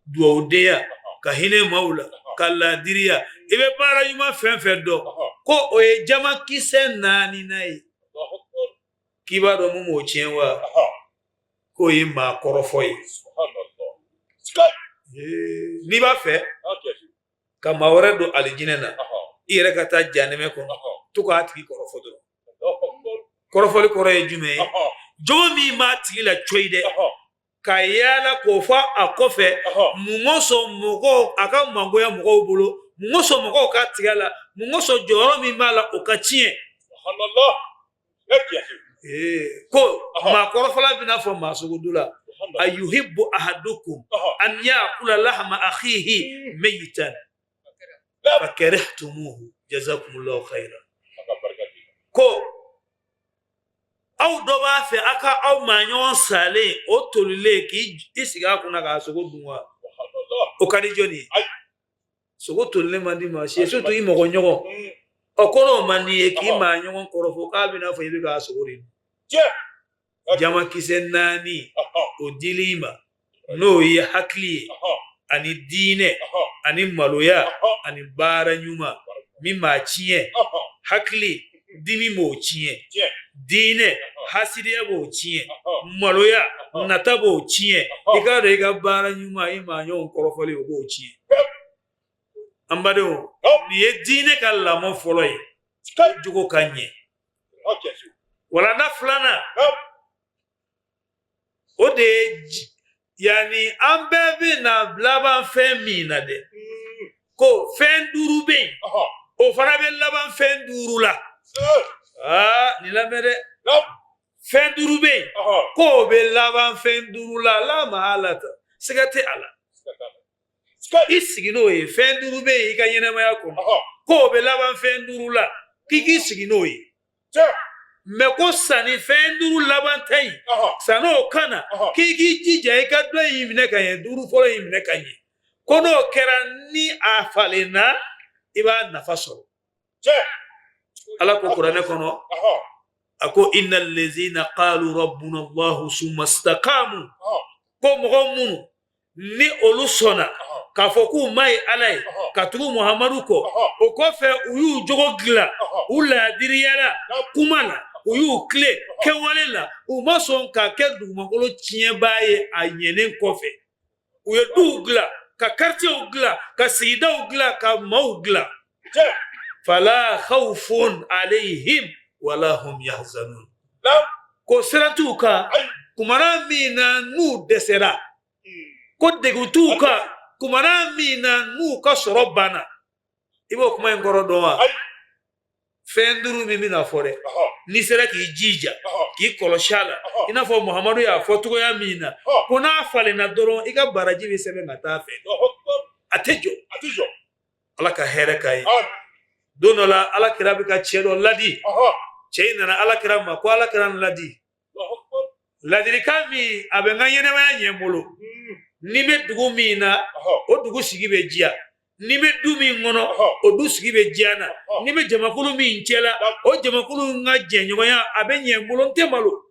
dugawudenya, ka hinɛ maaw la, ka laadiriya. I bɛ baara ɲuman fɛn fɛn dɔn, ko o ye jamakisɛ naaninan ye. K'i b'a dɔn mun b'o tiɲɛ wa? K'o ye maa kɔrɔfɔ ye. N'i b'a fɛ ka maa wɛrɛ don alijinɛ na, i yɛrɛ ka taa janɛmɛ kɔnɔ, to k'a tigi kɔrɔfɔ dɔrɔn. Kɔrɔfɔli kɔrɔ ye jumɛn ye? Jogo min b'a tigi la coyi dɛ, ka yaala k'o fɔ a kɔfɛ. Mun kosɔn mɔgɔw a ka mangoya mɔgɔw bolo? Mun kosɔn mɔgɔw ka tigɛ a la? Mun kosɔn jɔyɔrɔ min b'a la, o ka tiɲɛ? Ko maa kɔrɔfɔla bɛna fɔ maa sogodunna: ayuhibbu ahadukum an yakula lahma akhihi mayitan fakarihtumuhu jazakumullahu khairan. Ko aw dɔ b'a fɛ a ka aw maa ɲɔgɔn salen, o tolilen, k'i sigi a kunna k'a sogo dun wa? O ka di jɔni ye? Sogo tolilen man di maa si ye, surtout i mɔgɔ ɲɔgɔn. Ɔ, ko n'o man di ye k'i maa ɲɔgɔn kɔrɔfɔ, k'a bɛna fɔ i bɛ k'a sogo de dun. Jamakisɛ naani o dili i ma, n'o ye hakili ye, ani diinɛ, ani maloya, ani baara ɲuman. Min b'a tiɲɛ, hakili dimi b'o tiɲɛ, diinɛ hasidiya b'o tiɲɛ, maloya nata b'o tiɲɛ. I k'a dɔn i ka baara ɲuman, i maa ɲɔgɔn kɔrɔfɔli, o b'o tiɲɛ. An badenw, nin ye diinɛ ka lamɔ fɔlɔ ye, jogo ka ɲɛ. Walanda filanan, o de ye yanni an bɛɛ bɛ na laban fɛn min na dɛ, ko fɛn duuru bɛ yen, o fana bɛ laban fɛn duuru la. Aa, nin lamɛn dɛ. Fɛn duuru bɛ yen, k'o bɛ laban fɛn duuru la, la mahalata, siga tɛ a la. I sigi n'o ye. Fɛn duuru bɛ yen i ka ɲɛnamaya kɔnɔ, k'o bɛ laban fɛn duuru la, k'i k'i sigi n'o ye. Mɛ ko sanni fɛn duuru laban ta in, san'o ka na, k'i k'i jija i ka dɔ in minɛ ka ɲɛ, duuru fɔlɔ in minɛ ka ɲɛ. Ko n'o kɛra, ni a falenna, i b'a nafa sɔrɔ. Ala ko kuranɛ kɔnɔ, a ko: inna lezina qalu rabbuna allahu summa stakamu. Ko mɔgɔ minnu ni olu sɔnna k'a fɔ k'u ma ye Ala ye, ka tugu Muhamadu kɔ, o kɔfɛ u y'u jogo dilan, u laadiriyara kuma la, u y'u tilen kɛwale la, u ma sɔn ka kɛ dugumakolo tiɲɛbaa ye a ɲɛnen kɔfɛ, u ye duw dilan, ka quartierw dilan, ka sigidaw dilan, ka maaw dilan, fala khawfun alayhim wala hum yahzanun. Ko siran t'u kan kumana min na n'u dɛsɛra, ko degun t'u kan kumana min na n'u ka sɔrɔ banna. I b'o kuma in kɔrɔ dɔn wa? Fɛn duuru min bɛna fɔ dɛ, n'i sera k'i jija k'i kɔlɔsi a la, i n'a fɔ Muhamadu y'a fɔ cogoya min na, ko n'a falenna dɔrɔn, i ka baraji bɛ sɛbɛn ka taa fɛ, a tɛ jɔ. Ala ka hɛrɛ k'a ye. Don dɔ la, Ala kira bɛ ka cɛ dɔ ladi. Cɛ in nana Ala kira ma ko: Ala kira, n ladi ladilikan min a bɛ n ka ɲɛnamaya ɲɛ n bolo. Ni n bɛ dugu min na, o dugu sigi bɛ diya. Ni n bɛ du min kɔnɔ, o du sigi bɛ diya n na. Ni n bɛ jamakulu min cɛla, o jamakulu n ka jɛɲɔgɔnya a bɛ ɲɛ n bolo, n tɛ malo.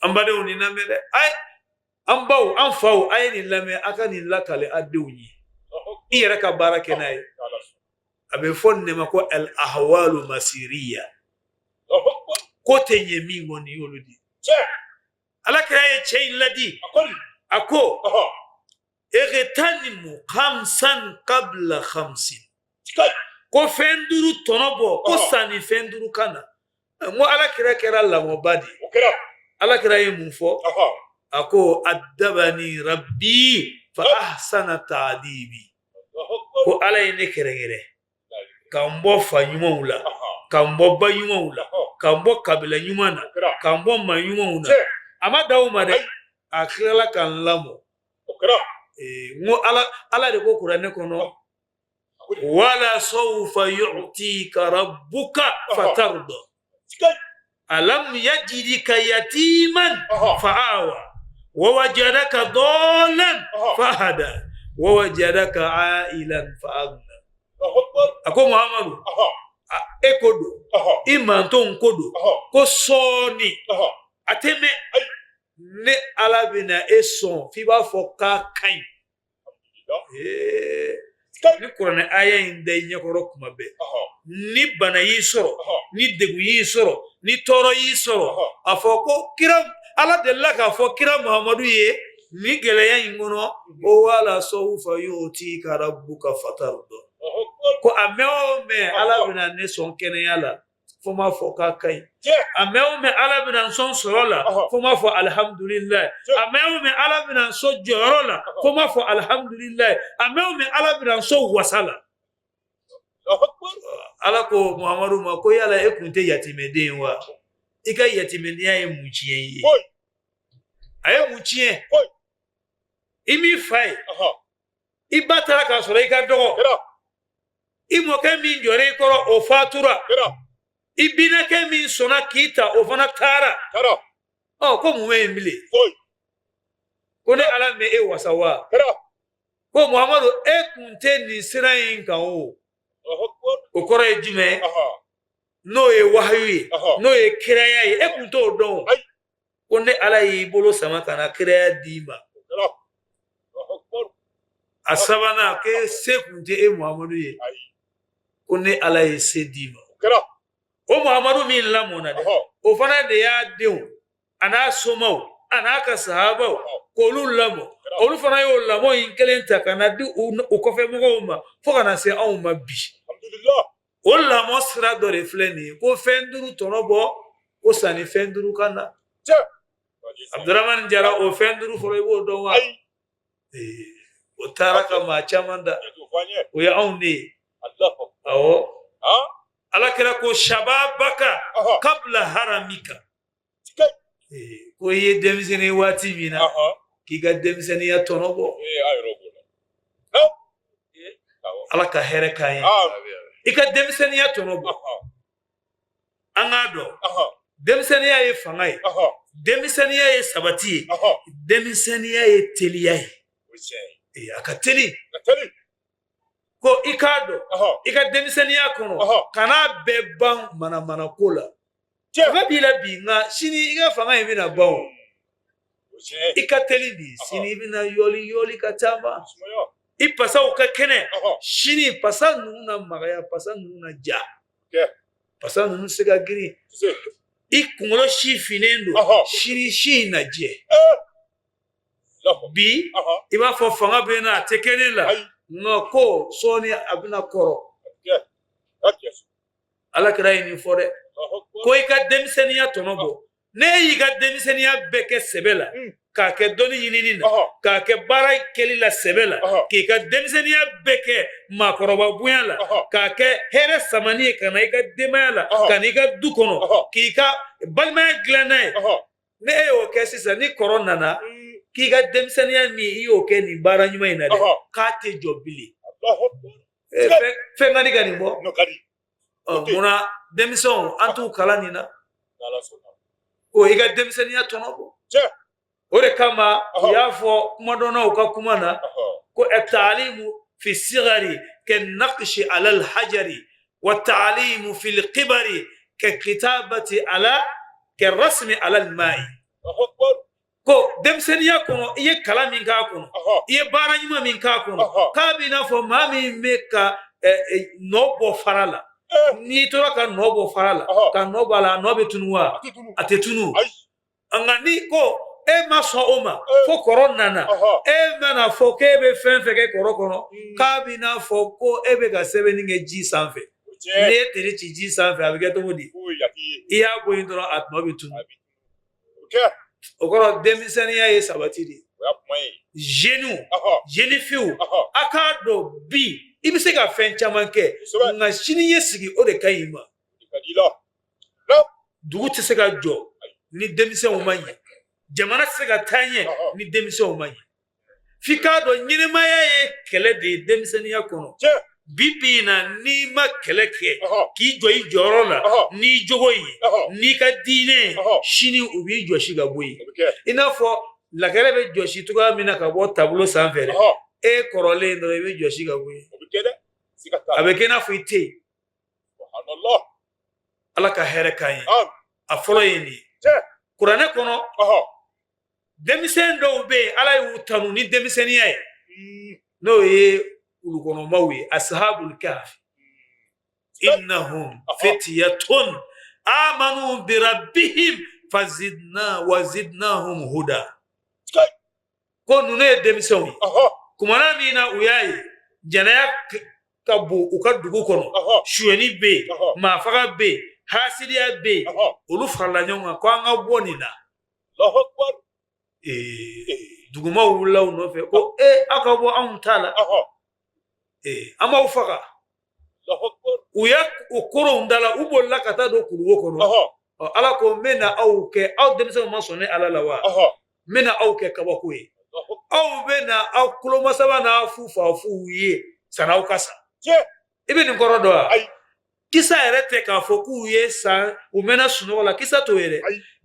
An badenw, nin lamɛn dɛ. Ayi, an baw, an faw, a ye nin lamɛn, a ka nin lakale a denw ye, i yɛrɛ ka baara kɛ n'a ye. A bɛ fɔ nin de ma ko al ahwalu masiriya. Ko tɛ ɲɛ min kɔ, nin y'olu de ye. Ala kira ye cɛ in ladi, a ko: igtanimu khamsan qabla khamsin. Ko fɛn duuru tɔnɔ bɔ, ko sanni fɛn duuru ka na. N ko Ala kira kɛra lamɔba de ye. Ala kira ye mun fɔ? A ko: adabani rabbi fa ahsana taadibi. Ko Ala ye ne kɛrɛnkɛrɛn ka n bɔ fa ɲumanw la, ka n bɔ ba ɲumanw la, ka n bɔ kabila ɲuman na, ka n bɔ maa ɲumanw na. A ma dan o ma dɛ, a tilala ka n lamɔ. N ko ala ala de ko kuranɛ kɔnɔ wala sawfa yu'tika rabbuka fatarda alam yajidika yatiman fa'awa wa wajadaka dalan fahada wa wajadaka ailan fa'agna. A ko Muhammadu, e ko don, i mantonw ko don, ko sɔɔni a tɛ mɛn, ne Ala bɛna e sɔn f'i b'a fɔ k'a ka ɲi. Ni kuranɛ aya in da i ɲɛkɔrɔ kuma bɛɛ, ni bana y'i sɔrɔ, ni degun y'i sɔrɔ, ni tɔɔrɔ y'i sɔrɔ, a fɔ ko kira Ala delila k'a fɔ kira Muhamadu ye ni gɛlɛya in kɔnɔ ko wala sawfa yu'tika rabbuka fatarda, ko a mɛn o mɛn Ala bɛna ne sɔn kɛnɛya la fo n b'a fɔ k'a ka ɲi. A mɛn o mɛn Ala bɛna n sɔn sɔrɔ la fo n b'a fɔ alihamudulilayi. A mɛn o mɛn Ala bɛna n sɔn jɔyɔrɔ la fo n b'a fɔ alihamudulilayi. A mɛn o mɛn Ala bɛna n sɔn wasa la. Ala ko Muhamadu ma ko yala e kun tɛ yatimɛden ye wa? I ka yatimɛdenya ye mun tiɲɛ i ye? A ye mun tiɲɛ? I m'i fa ye, i ba taara k'a sɔrɔ i ka dɔgɔ, i mɔkɛ min jɔra i kɔrɔ o fatura, i binakɛ min sɔnna k'i ta o fana taara. Ɔ, ko mun bɛ yen bilen? Ko ne Ala ma e wasa wa? Ko Muhamadu, e kun tɛ nin sira in kan o. O kɔrɔ ye jumɛn? N'o ye wahayu ye, n'o ye kiraya ye, e kun t'o dɔn o. Ko ne Ala y'i bolo sama ka na kiraya d'i ma. A sabanan, k'e se kun tɛ e Muhamadu ye, ko ne Ala ye se d'i ma. O Muhamadu min lamɔna dɛ, o fana de y'a denw a n'a somaw a n'a ka sahabaw k'olu lamɔ. Olu fana y'o lamɔ in kelen ta ka na di u kɔfɛ mɔgɔw ma fo ka na se anw ma bi. O lamɔ sira dɔ de filɛ nin ye, ko fɛn duuru tɔnɔ bɔ ko sanni fɛn duuru ka na. Abdurahmani Jara, o fɛn duuru fɔlɔ, i b'o dɔn wa? O taara ka maa caman dan, o ye anw de ye. Awɔ, Ala kira ko shababaka kabla haramika, ko i ye denmisɛnnin waati min na, k'i ka denmisɛnninya tɔnɔ bɔ. Ala ka hɛrɛ k'an ye. I ka denmisɛnninya tɔnɔ bɔ. An k'a dɔn, denmisɛnninya ye fanga ye, denmisɛnninya ye sabati ye, denmisɛnninya ye teliya ye, a ka teli. Ko i k'a dɔn, i ka denmisɛnninya kɔnɔ, kan'a bɛɛ ban manamana ko la. Fanga b'i la bi, nka sini i ka fanga in bɛna ban o. I ka teli bi, sini i bɛna yɔli yɔli ka taama, i pasaw ka kɛnɛ, sini pasa ninnu na magaya, pasa ninnu na ja, pasa ninnu se ka girin. I kunkolo si finnen don, sini si in na jɛ. Bi i b'a fɔ fanga bɛ n na, a tɛ kɛ ne la, nka ko sɔɔni a bɛna kɔrɔ. Ala kira ye nin fɔ dɛ, ko i ka denmisɛnninya tɔnɔ bɔ. Ne y'i ka denmisɛnninya bɛɛ kɛ sɛbɛ la, k'a kɛ dɔnni ɲinini na, k'a kɛ baara kɛli la sɛbɛ la, k'i ka denmisɛnninya bɛɛ kɛ maakɔrɔba bonya la, k'a kɛ hɛrɛ samani ye ka na i ka denbaya la, ka na i ka du kɔnɔ, k'i ka balimaya dilan n'a ye. Ne e y'o kɛ sisan, ni kɔrɔ nana, k'i ka denmisɛnninya min i y'o kɛ nin baara ɲuman in na dɛ, k'a tɛ jɔ bilen. Fɛn ka di ka nin bɔ. Munna denmisɛnw an t'u kalan nin na? Ko i ka denmisɛnninya tɔnɔ bɔ. O de kama u y'a fɔ kumadɔnnaw ka kuma na ko taalimu fi sigari ka naqshi ala alhajari wa taalimu fi lkibari ka kitabati ala ka rasmi ala almai. Ko denmisɛnninya kɔnɔ, i ye kalan min k'a kɔnɔ, i ye baara ɲuman min k'a kɔnɔ, k'a b'i n'a fɔ maa min bɛ ka nɔ bɔ fara la. N'i tora ka nɔ bɔ fara la, ka nɔ bɔ a la, a nɔ bɛ tunu wa? A tɛ tunu. Nka ni ko e ma sɔn o ma fo kɔrɔ nana, e mana fɔ k'e bɛ fɛn fɛn kɛ kɔrɔ kɔnɔ, k'a b'i n'a fɔ ko e bɛ ka sɛbɛnni kɛ ji sanfɛ. N'i ye tere ci ji sanfɛ, a bɛ kɛ cogo di? I y'a bɔ yen dɔrɔn, a nɔ bɛ tunu. O kɔrɔ, denmisɛnninya ye sabati de ye. Jeunes, jeune filles, a k'a dɔn bi i bɛ se ka fɛn caman kɛ, nka sini ɲɛsigi o de ka ɲi i ma. Dugu tɛ se ka jɔ ni denmisɛnw ma ɲɛ, jamana tɛ se ka taa ɲɛ ni denmisɛnw ma ɲɛ. F'i k'a dɔn ɲɛnɛmaya ye kɛlɛ de ye denmisɛnninya kɔnɔ. Bi bi in na, n'i ma kɛlɛ kɛ k'i jɔ i jɔyɔrɔ la n'i jogo ye, n'i ka diinɛ ye, sini u b'i jɔsi ka bɔ yen. I n'a fɔ lakɛrɛ bɛ jɔsi cogoya min na ka bɔ tabolo sanfɛ dɛ, e kɔrɔlen dɔrɔn i bɛ jɔsi ka bɔ yen, a bɛ kɛ i n'a fɔ i tɛ yen. Ala ka hɛrɛ k'an ye. A fɔlɔ ye nin ye. Kuranɛ kɔnɔ, denmisɛn dɔw bɛ yen, Ala y'u tanu ni denmisɛnninya ye, n'o ye kulukɔnɔmaw ye, asahabul kafi. Innahum fitiyatun amanu birabbihim fazidna wazidnahum huda. Ko ninnu ye denmisɛnw ye, kumana min na u y'a ye jɛnɛya ka bon u ka dugu kɔnɔ, sonyɛni bɛ yen, maafaga bɛ yen, hasidiya bɛ yen, olu farala ɲɔgɔn kan ko an ka bɔ nin na. Dugumaw wulila u nɔfɛ ko ee, aw ka bɔ anw ta la, an b'aw faga. U ye u koron da la, u bolila ka taa don kuluwo kɔnɔ. Ala ko n bɛna aw kɛ, aw denmisɛnw ma sɔn ne Ala la wa, n bɛna aw kɛ kabako ye, aw bɛna aw kulomasaba n'a fufafuw ye san'aw ka sa. I bɛ nin kɔrɔ dɔn wa? Kisa yɛrɛ tɛ k'a fɔ k'u ye san, u mɛnna sunɔgɔ la. Kisa t'o ye dɛ.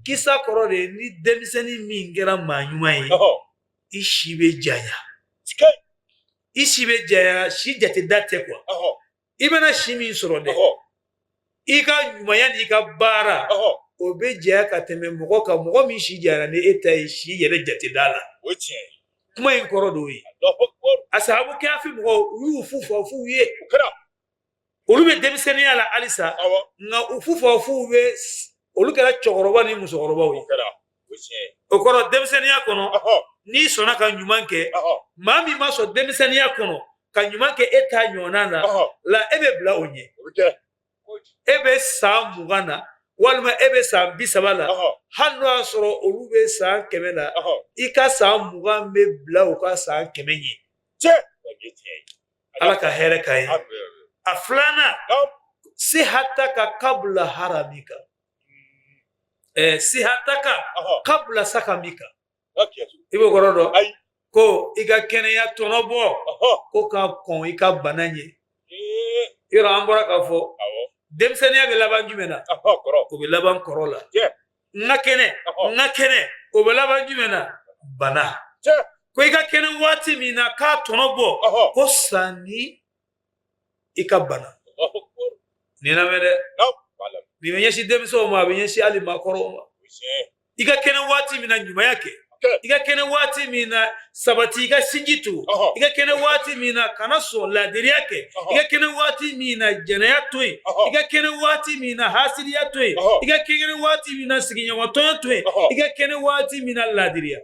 Kisa kɔrɔ de ye ni denmisɛnnin min kɛra maa ɲuman ye, i si bɛ janya, i si bɛ janya. Si jateda tɛ kuwa. I bɛna si min sɔrɔ dɛ, i ka ɲumanya n'i ka baara, o bɛ janya ka tɛmɛ mɔgɔ kan, mɔgɔ min si janyana ni e ta ye si yɛrɛ jateda la. Kuma in kɔrɔ d'o ye. Asahabu kafi mɔgɔw, u y'u fufafuw ye, olu bɛ denmisɛnninya la halisa, nka u fufafuw bɛ, olu kɛra cɛkɔrɔba ni musokɔrɔbaw ye. O kɔrɔ, denmisɛnninya kɔnɔ, n'i sɔnna ka ɲuman kɛ, maa min ma sɔn denmisɛnninya kɔnɔ ka ɲuman kɛ e ta ɲɔgɔnna na la, e bɛ bila o ɲɛ. E bɛ san 20 na walima e bɛ san 30 la, hali n'o y'a sɔrɔ olu bɛ san 100 la, i ka san 20 bɛ bila u ka san 100 ɲɛ. Ala ka hɛrɛ k'an ye. A filanan, sihataka kabula haramika, sihataka kabula sakamika. I b'o kɔrɔ dɔn? Ko i ka kɛnɛya tɔnɔ bɔ ko ka kɔn i ka bana ɲɛ. Yɔrɔ an bɔra k'a fɔ denmisɛnninya bɛ laban jumɛn na? O bɛ laban kɔrɔ la. N ka kɛnɛ, n ka kɛnɛ, o bɛ laban jumɛn na? Bana. Ko i ka kɛnɛ waati min na, k'a tɔnɔ bɔ ko sanni i ka bana. Nin lamɛn dɛ, nin bɛ ɲɛsin denmisɛnw ma, a bɛ ɲɛsin hali maakɔrɔw ma. I ka kɛnɛ waati min na, ɲumanya kɛ. I ka kɛnɛ waati min na, sabati, i ka sinji tugu. I ka kɛnɛ waati min na, kana sɔn laadiriya kɛ. I ka kɛnɛ waati min na, jɛnɛya to yen. I ka kɛnɛ waati min na, hasidiya to yen. I ka kɛnɛ waati min na, sigiɲɔgɔn tɔɲɔ to yen. I ka kɛnɛ waati min na, laadiriya.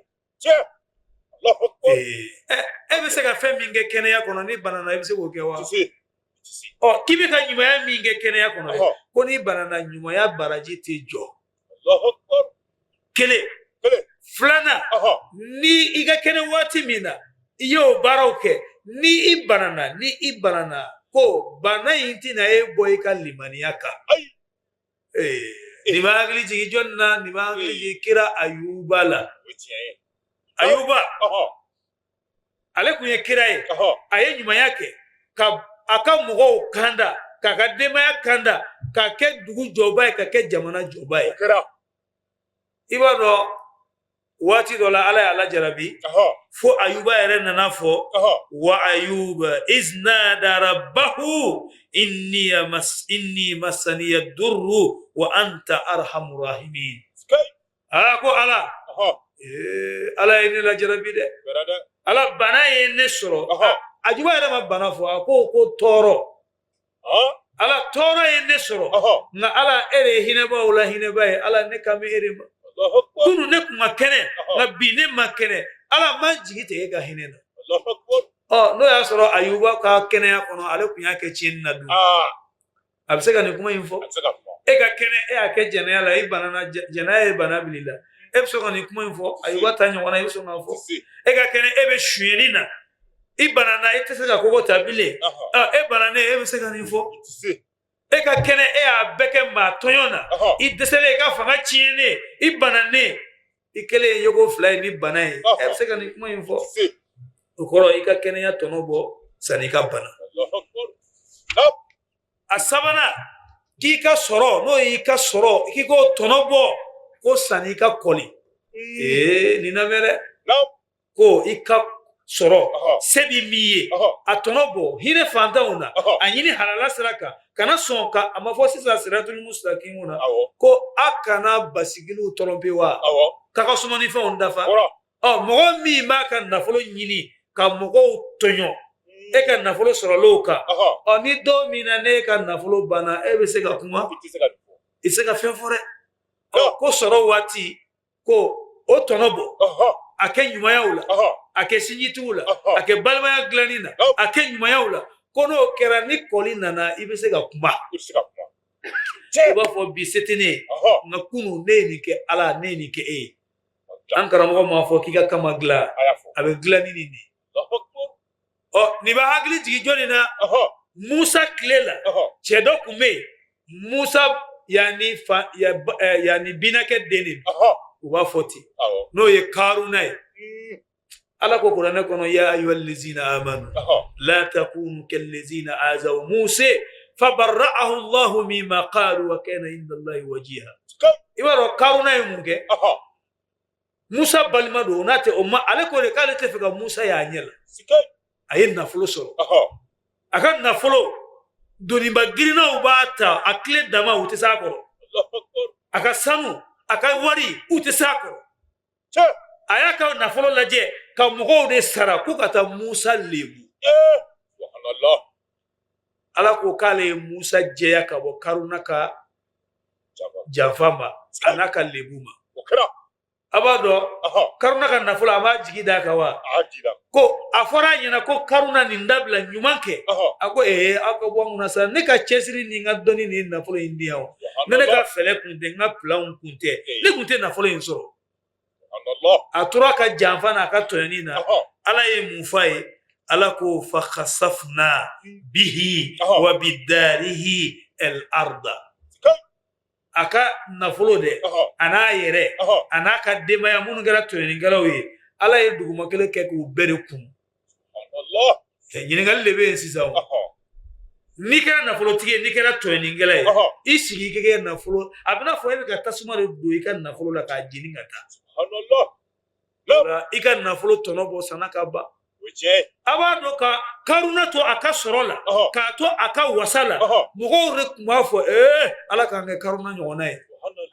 E bɛ se ka fɛn min kɛ kɛnɛya kɔnɔ, n'i banana, i bɛ se k'o kɛ wa? Ɔ, k'i bɛ ka ɲumanya min kɛ kɛnɛya kɔnɔ dɛ, ko n'i banana, ɲumanya baraji tɛ jɔ. Kelen. Filanan, ni i ka kɛnɛ waati min na, i y'o baaraw kɛ, ni i banana, ni i banana, ko bana in tɛna e bɔ i ka limaniya kan. Nin b'a hakili jigin jɔnni na? Nin b'a hakili jigin kira Ayuba la. Ayuba, ale kun ye kira ye. A ye ɲumanya kɛ ka a ka mɔgɔw kanda, k'a ka denbaya kanda, ka kɛ dugu jɔba ye, ka kɛ jamana jɔba ye. I b'a dɔn, waati dɔ la, Ala y'a lajarabi fo Ayuba yɛrɛ nana fɔ: wa ayuba iz nada rabbahu inni masaniya durru wa anta arhamu rahimin. Aa, ko Ala, Ala ye ne lajarabi dɛ, Ala, bana ye ne sɔrɔ. Ayuba yɛrɛ ma bana fɔ, a ko tɔɔrɔ. Ala, tɔɔrɔ ye ne sɔrɔ, nka Ala, e de ye hinɛbaw la hinɛba ye. Ala, ne kan bɛ e de ma. Kunu ne kun ka kɛnɛ, nka bi ne ma kɛnɛ. Ala, ma jigi tigɛ e ka hinɛ na. Ɔ, n'o y'a sɔrɔ Ayuba ka kɛnɛya kɔnɔ, ale kun y'a kɛ tiɲɛni na dun, a bɛ se ka nin kuma in fɔ? E ka kɛnɛ, e y'a kɛ jɛnɛya la, i banana, jɛnɛya ye bana bil'i la, e bɛ sɔn ka nin kuma in fɔ? Ayuba ta ɲɔgɔnna, i bɛ sɔn k'a fɔ? E ka kɛnɛ, e bɛ sonyɛni na, i banana, i tɛ se ka kogo ta bilen, e bananen, e bɛ se ka nin fɔ? E ka kɛnɛ, e y'a bɛɛ kɛ maa tɔɲɔ na, i dɛsɛlen, i ka fanga tiɲɛnen, i bananen, i kɛlen ye yeko fila ye ni bana ye, e bɛ se ka nin kuma in fɔ? O kɔrɔ, i ka kɛnɛya tɔnɔ bɔ sanni i ka bana. A sabanan, k'i ka sɔrɔ, n'o y'i ka sɔrɔ, k'i k'o tɔnɔ bɔ ko sanni i ka kɔli. Ee, nin lamɛn dɛ. Ko i ka sɔrɔ, se bɛ min ye, a tɔnɔ bɔ, hinɛ fantanw na, a ɲini halala sira kan, kana sɔn ka a ma fɔ sisan siratul mustaqimu na ko a kana basigiliw tɔrɔmpe wa k'a ka sumanifɛnw dafa. Ɔ, mɔgɔ min b'a ka nafolo ɲini ka mɔgɔw tɔɲɔ e ka nafolo sɔrɔlenw kan, ɔ, ni don min na n'e ka nafolo banna, e bɛ se ka kuma? I tɛ se ka fɛn fɔ dɛ. Ɔ, ko sɔrɔ waati, ko o tɔnɔ bɔ, a kɛ ɲumanyaw la, a kɛ sinjitigiw la, a kɛ balimaya dilanni na, a kɛ ɲumanyaw la, ko n'o kɛra, ni kɔli nana, i bɛ se ka kuma. I b'a fɔ bi se tɛ ne ye, nka kunun ne ye nin kɛ Ala, ne ye nin kɛ e ye. An karamɔgɔ m'a fɔ k'i ka kama dilan, a bɛ dilan ni nin de ye. Ɔ, nin bɛ hakili jigin jɔnni na? Musa tile la, cɛ dɔ tun bɛ yen, Musa yanni fa yanni binakɛ den de don, u b'a fɔ ten, n'o ye Karuna ye. Ala ko kuranɛ kɔnɔ: ya ayyuhallazina amanu la takunu kallazina azaw Musa fabarra'ahu Allahu mimma qalu wa kana inda Allahi wajiha. I b'a dɔn Karuna ye mun kɛ? Musa balima don, o n'a tɛ o ma, ale ko de k'ale tɛ fɛ ka Musa y'a ɲɛ la. A ye nafolo sɔrɔ, a ka nafolo doniba girinnaw b'a ta a tile dama, u tɛ s'a kɔrɔ. A ka sanu, a ka wari, u tɛ s'a kɔrɔ. A y'a ka nafolo lajɛ ka mɔgɔw de sara k'u ka taa Musa lebu. Ala ko k'ale ye Musa jɛya ka bɔ Karuna ka janfa ma, a n'a ka lebu ma. A b'a dɔn Karuna ka nafolo, a b'a jigi d'a kan wa? Ko a fɔra a ɲɛna ko Karuna, nin dabila, ɲuman kɛ. A ko ee, aw ka bɔ n kunna sa, ne ka cɛsiri ni n ka dɔnni ni nafolo in di yan o. Ne ne ka fɛlɛ kun tɛ, n ka pilanw kun tɛ, ne kun tɛ nafolo in sɔrɔ. A tora ka janfa n'a ka tɔɲɔni na. Ala ye mun f'a ye? Ala ko fa khasafna bihi wa bidarihi el arda. A ka nafolo dɛ, a n'a yɛrɛ, a n'a ka denbaya minnu kɛra tɔɲɔnikɛlaw ye, Ala ye duguma kelen kɛ k'u bɛɛ de kun. Ɲininkali de bɛ yen sisan o. N'i kɛra nafolotigi ye, n'i kɛra tɔɲɔnikɛla ye, i sigi k'i kɛ nafolo, a bɛna fɔ e bɛ ka tasuma de don i ka nafolo la k'a jeni ka taa. I ka nafolo tɔnɔ bɔ san'a ka ban. A b'a dɔn ka Karuna to a ka sɔrɔ la, k'a to a ka wasa la, mɔgɔw de tun b'a fɔ ee, Ala k'an kɛ Karuna ɲɔgɔnna ye,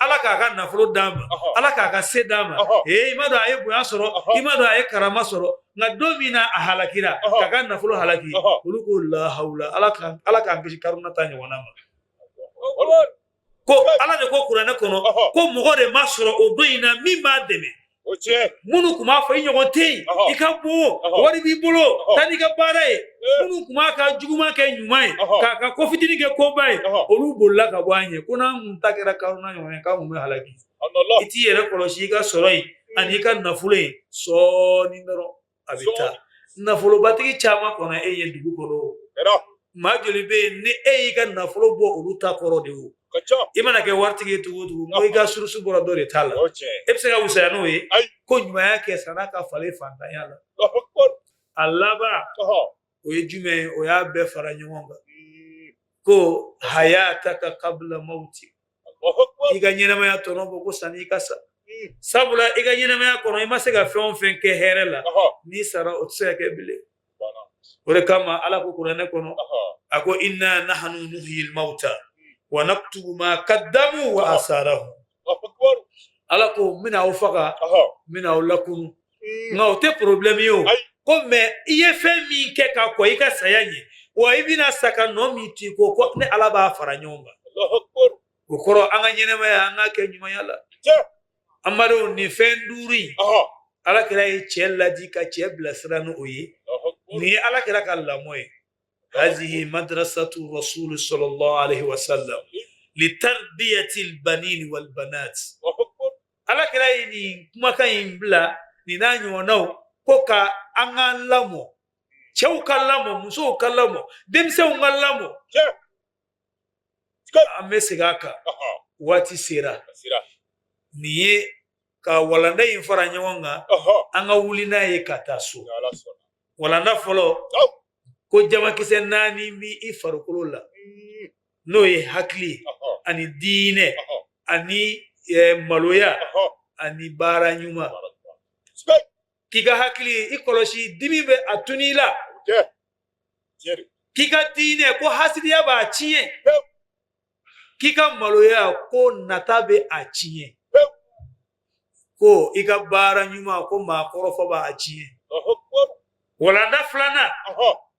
Ala k'a ka nafolo d'a ma, Ala k'a ka se d'a ma. Ee, i m'a dɔn a ye bonya sɔrɔ, i m'a dɔn a ye karama sɔrɔ. Nka don min na a halakira k'a ka nafolo halaki, olu ko lahawula, Ala k'an kisi Karuna ta ɲɔgɔnna ma. Ko Ala de ko kuranɛ kɔnɔ ko mɔgɔ de ma sɔrɔ o don in na min b'a dɛmɛ. Minnu tun b'a fɔ i ɲɔgɔn tɛ yen, i ka bon, wari b'i bolo, taa n'i ka baara ye, minnu tun b'a ka juguman kɛ ɲuman ye, k'a ka ko fitinin kɛ koba ye, olu bolila ka bɔ an ɲɛ, ko n'an kun ta kɛra Karuna ɲɔgɔn ye, k'an kun bɛ halaki. I t'i yɛrɛ kɔlɔsi i ka sɔrɔ in ani i ka nafolo in, sɔɔni dɔrɔn a bɛ taa. Nafolobatigi caman kɔnɔ e ye dugu kɔnɔ o, maa joli bɛ yen ni e y'i ka nafolo bɔ olu ta kɔrɔ de o? I mana kɛ waritigi ye cogo o cogo, ko i ka source bɔra dɔ de ta la, e bɛ se ka wusaya n'o ye? Ko ɲumanya kɛ san'a ka falen fantanya la. A laban, o ye jumɛn ye? O y'a bɛɛ fara ɲɔgɔn kan ko hayataka kabla mawti, i ka ɲɛnamaya tɔnɔ bɔ ko sanni i ka sa. Sabula i ka ɲɛnamaya kɔnɔ, i ma se ka fɛn o fɛn kɛ hɛrɛ la, n'i sara, o tɛ se ka kɛ bilen. O de kama Ala ko kuranɛ kɔnɔ, a ko inna nahnu nuhyil mawta wa naktubu ma kaddamu wa asarahum. Ala ko n bɛna aw faga, n bɛna aw lakunu, nka o tɛ problème ye o ko, mais i ye fɛn min kɛ ka kɔn i ka saya ɲɛ, wa i bɛna sa ka nɔ min to i kɔ, ko ne Ala b'a fara ɲɔgɔn kan. O kɔrɔ, an ka ɲɛnamaya, an k'a kɛ ɲumanya la. An badenw, nin fɛn duuru in, Ala kira ye cɛ ladi ka cɛ bilasira ni o ye. Nin ye Ala kira ka lamɔ ye. Hazihi madrasatu rasulu sallallahu alaihi wasallam litarbiyati albanin walbanat. Ala kira ye nin kumakan in bila, nin n'a ɲɔgɔnnaw, ko ka an ka lamɔ, cɛw ka lamɔ, musow ka lamɔ, denmisɛnw ka lamɔ. An bɛ segin a kan, waati sera. Nin ye ka walanda in fara ɲɔgɔn kan, an ka wuli n'a ye ka taa so. Walanda fɔlɔ, ko jamakisɛ naani bɛ i farikolo la, n'o ye hakili ani diinɛ ani maloya ani baara ɲuman. K'i ka hakili i kɔlɔsi, dimi bɛ a tunu i la. K'i ka diinɛ, ko hasidiya b'a tiɲɛ. K'i ka maloya, ko nata bɛ a tiɲɛ. Ko i ka baara ɲuman, ko maa kɔrɔfɔ b'a tiɲɛ. Walanda filanan,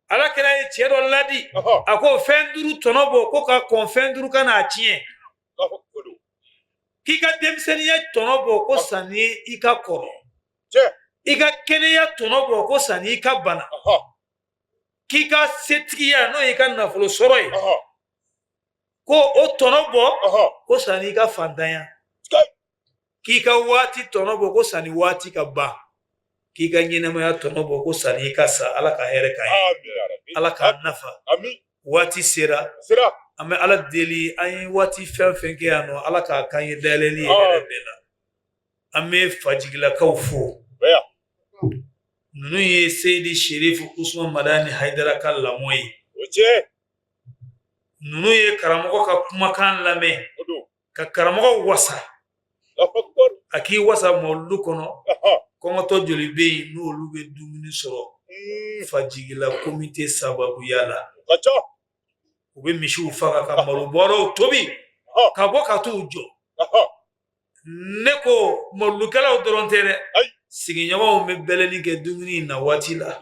Ala kira ye cɛ dɔ ladi, a ko fɛn duuru tɔnɔ bɔ ko ka kɔn fɛn duuru kana tiɲɛ. K'i ka denmisɛnninya tɔnɔ bɔ ko sanni i ka kɔrɔ. I ka kɛnɛya tɔnɔ bɔ ko sanni i ka bana. K'i ka setigiya, n'o y'i ka nafolo sɔrɔ ye, ko o tɔnɔ bɔ ko sanni i ka fantanya. K'i ka waati tɔnɔ bɔ ko sanni waati ka ban. K'i ka ɲɛnamaya tɔnɔ bɔ ko sanni i ka sa. Ala ka hɛrɛ k'an ye, Ala k'an nafa. Waati sera, an bɛ Ala deli, an ye waati fɛn fɛn kɛ yan nɔ, Ala k'a k'an ye dayɛlɛli ye hɛrɛ bɛɛ la. An bɛ Fajigilakaw fo. Ninnu ye Seyidi Sherifu Usman Madani Hayidara ka lamɔ ye. Ninnu ye karamɔgɔ ka kumakan lamɛn ka karamɔgɔ wasa, a k'i wasa mawuludu kɔnɔ. Kɔngɔtɔ joli bɛ yen n'olu bɛ dumuni sɔrɔ Fajigila komite sababuya la? U bɛ misiw faga ka malo bɔrɔw tobi ka bɔ ka t'u jɔ. Ne ko mawuludukɛlaw dɔrɔn tɛ dɛ, sigiɲɔgɔnw bɛ bɛlɛni kɛ dumuni in na waati la.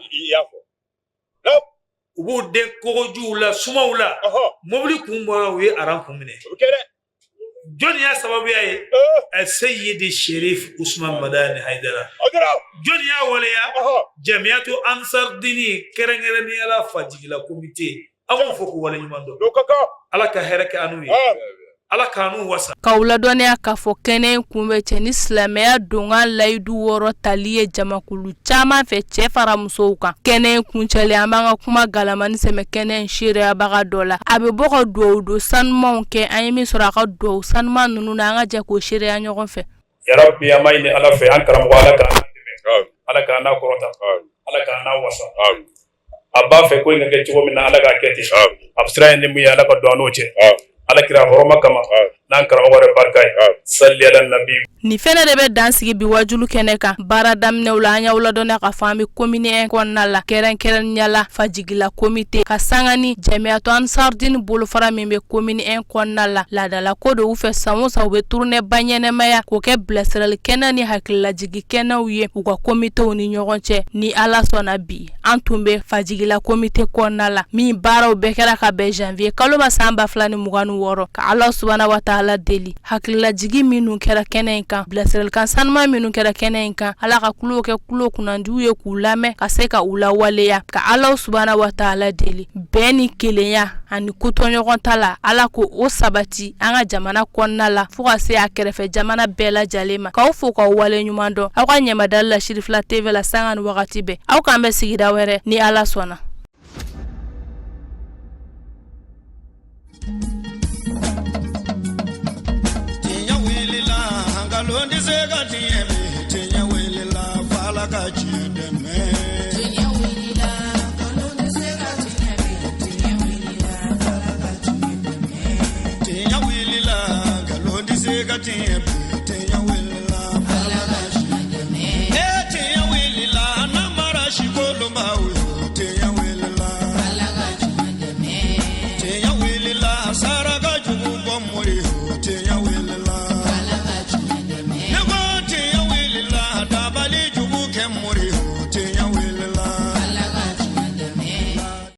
U b'u den kogojuw la, sumaw la, mobili kun bɔra, u ye aran kun minɛ. Jɔnni y'a sababuya ye? Seyidi Sherif Usman Madani Hayidara. Jɔnni y'a waleya? Jamiyatu Ansardini, kɛrɛnkɛrɛnnenya la Fajigila komite. An b'u fo k'u waleɲuman dɔn. Ala ka hɛrɛ kɛ an n'u ye, Ala k'an n'u wasa. K'aw ladɔnniya k'a fɔ kɛnɛ in kun bɛ cɛ ni silamɛya donkan layidu wɔɔrɔ tali ye jamakulu caman fɛ, cɛ fara musow kan. Kɛnɛ in kuncɛlen, an b'an ka kuma galamani sɛmɛ kɛnɛ in seereyabaga dɔ la. A bɛ bɔ ka dugawu don sanumanw kɛ. An ye min sɔrɔ a ka dugawu sanuman ninnu na, an ka jɛ k'o seereya ɲɔgɔn fɛ. Yarabi, an b'a ɲini Ala fɛ, an karamɔgɔ, Ala k'an dɛmɛ, Ala k'an n'a kɔrɔta, Ala k'an n'a wasa. A b'a fɛ ko in ka kɛ cogo min na, Ala k'a kɛ ten. A bɛ siran ni mun ye, Ala ka don an n'o cɛ, Ala kira hɔrɔma kama, n'an karamɔgɔ yɛrɛ barika ye. Sali ala nabi. Nin fɛnɛ de bɛ dan sigi bi wajulu kɛnɛ kan. Baara daminɛw la, an y'aw ladɔnniya k'a fɔ an bɛ komini 1 kɔnɔna la, kɛrɛnkɛrɛnnenya la Fajigila komite ka sanga ni Jamiyatu Ansardini bolofara min bɛ komini 1 kɔnɔna la. Laadala ko don u fɛ, san o san u bɛ turunɛba ɲɛnɛmaya k'o kɛ bilasirali kɛnɛ ni hakililajigi kɛnɛw ye u ka komitew ni ɲɔgɔn cɛ. Ni Ala sɔnna, bi an tun bɛ Fajigila komite kɔnɔna la, min baaraw bɛɛ kɛra ka bɛn janvier kalo ma san 2026. Ka Ala subahana wa taala deli, hakililajigi minnu kɛra kɛnɛ in kan, bilasiralikan sanuman minnu kɛra kɛnɛ in kan, Ala ka tulo kɛ tulo kunnandiw ye k'u lamɛn ka se ka u lawaleya. Ka Ala subahana wa taala deli, bɛn ni kelenya ani kutɔɲɔgɔn ta la, Ala ko o sabati an ka jamana kɔnɔna la fo ka se a kɛrɛfɛ jamana bɛɛ lajɛlen ma. K'aw fo k'aw wale ɲuman dɔn aw ka ɲɛmadali la Sirifila TV la sanga ni wagati bɛɛ. Aw k'an bɛn sigida wɛrɛ ni Ala sɔnna. Tiɲɛ wulila, nkalon tɛ se ka tiɲɛ bi. Tiɲɛ wulila, f'Ala ka tiɲɛ dɛmɛ. Tiɲɛ wulila, nkalon tɛ se ka tiɲɛ bi. Tiɲɛ wulila, f'Ala ka tiɲɛ dɛmɛ. Tiɲɛ wulila, nkalon tɛ se ka tiɲɛ bi.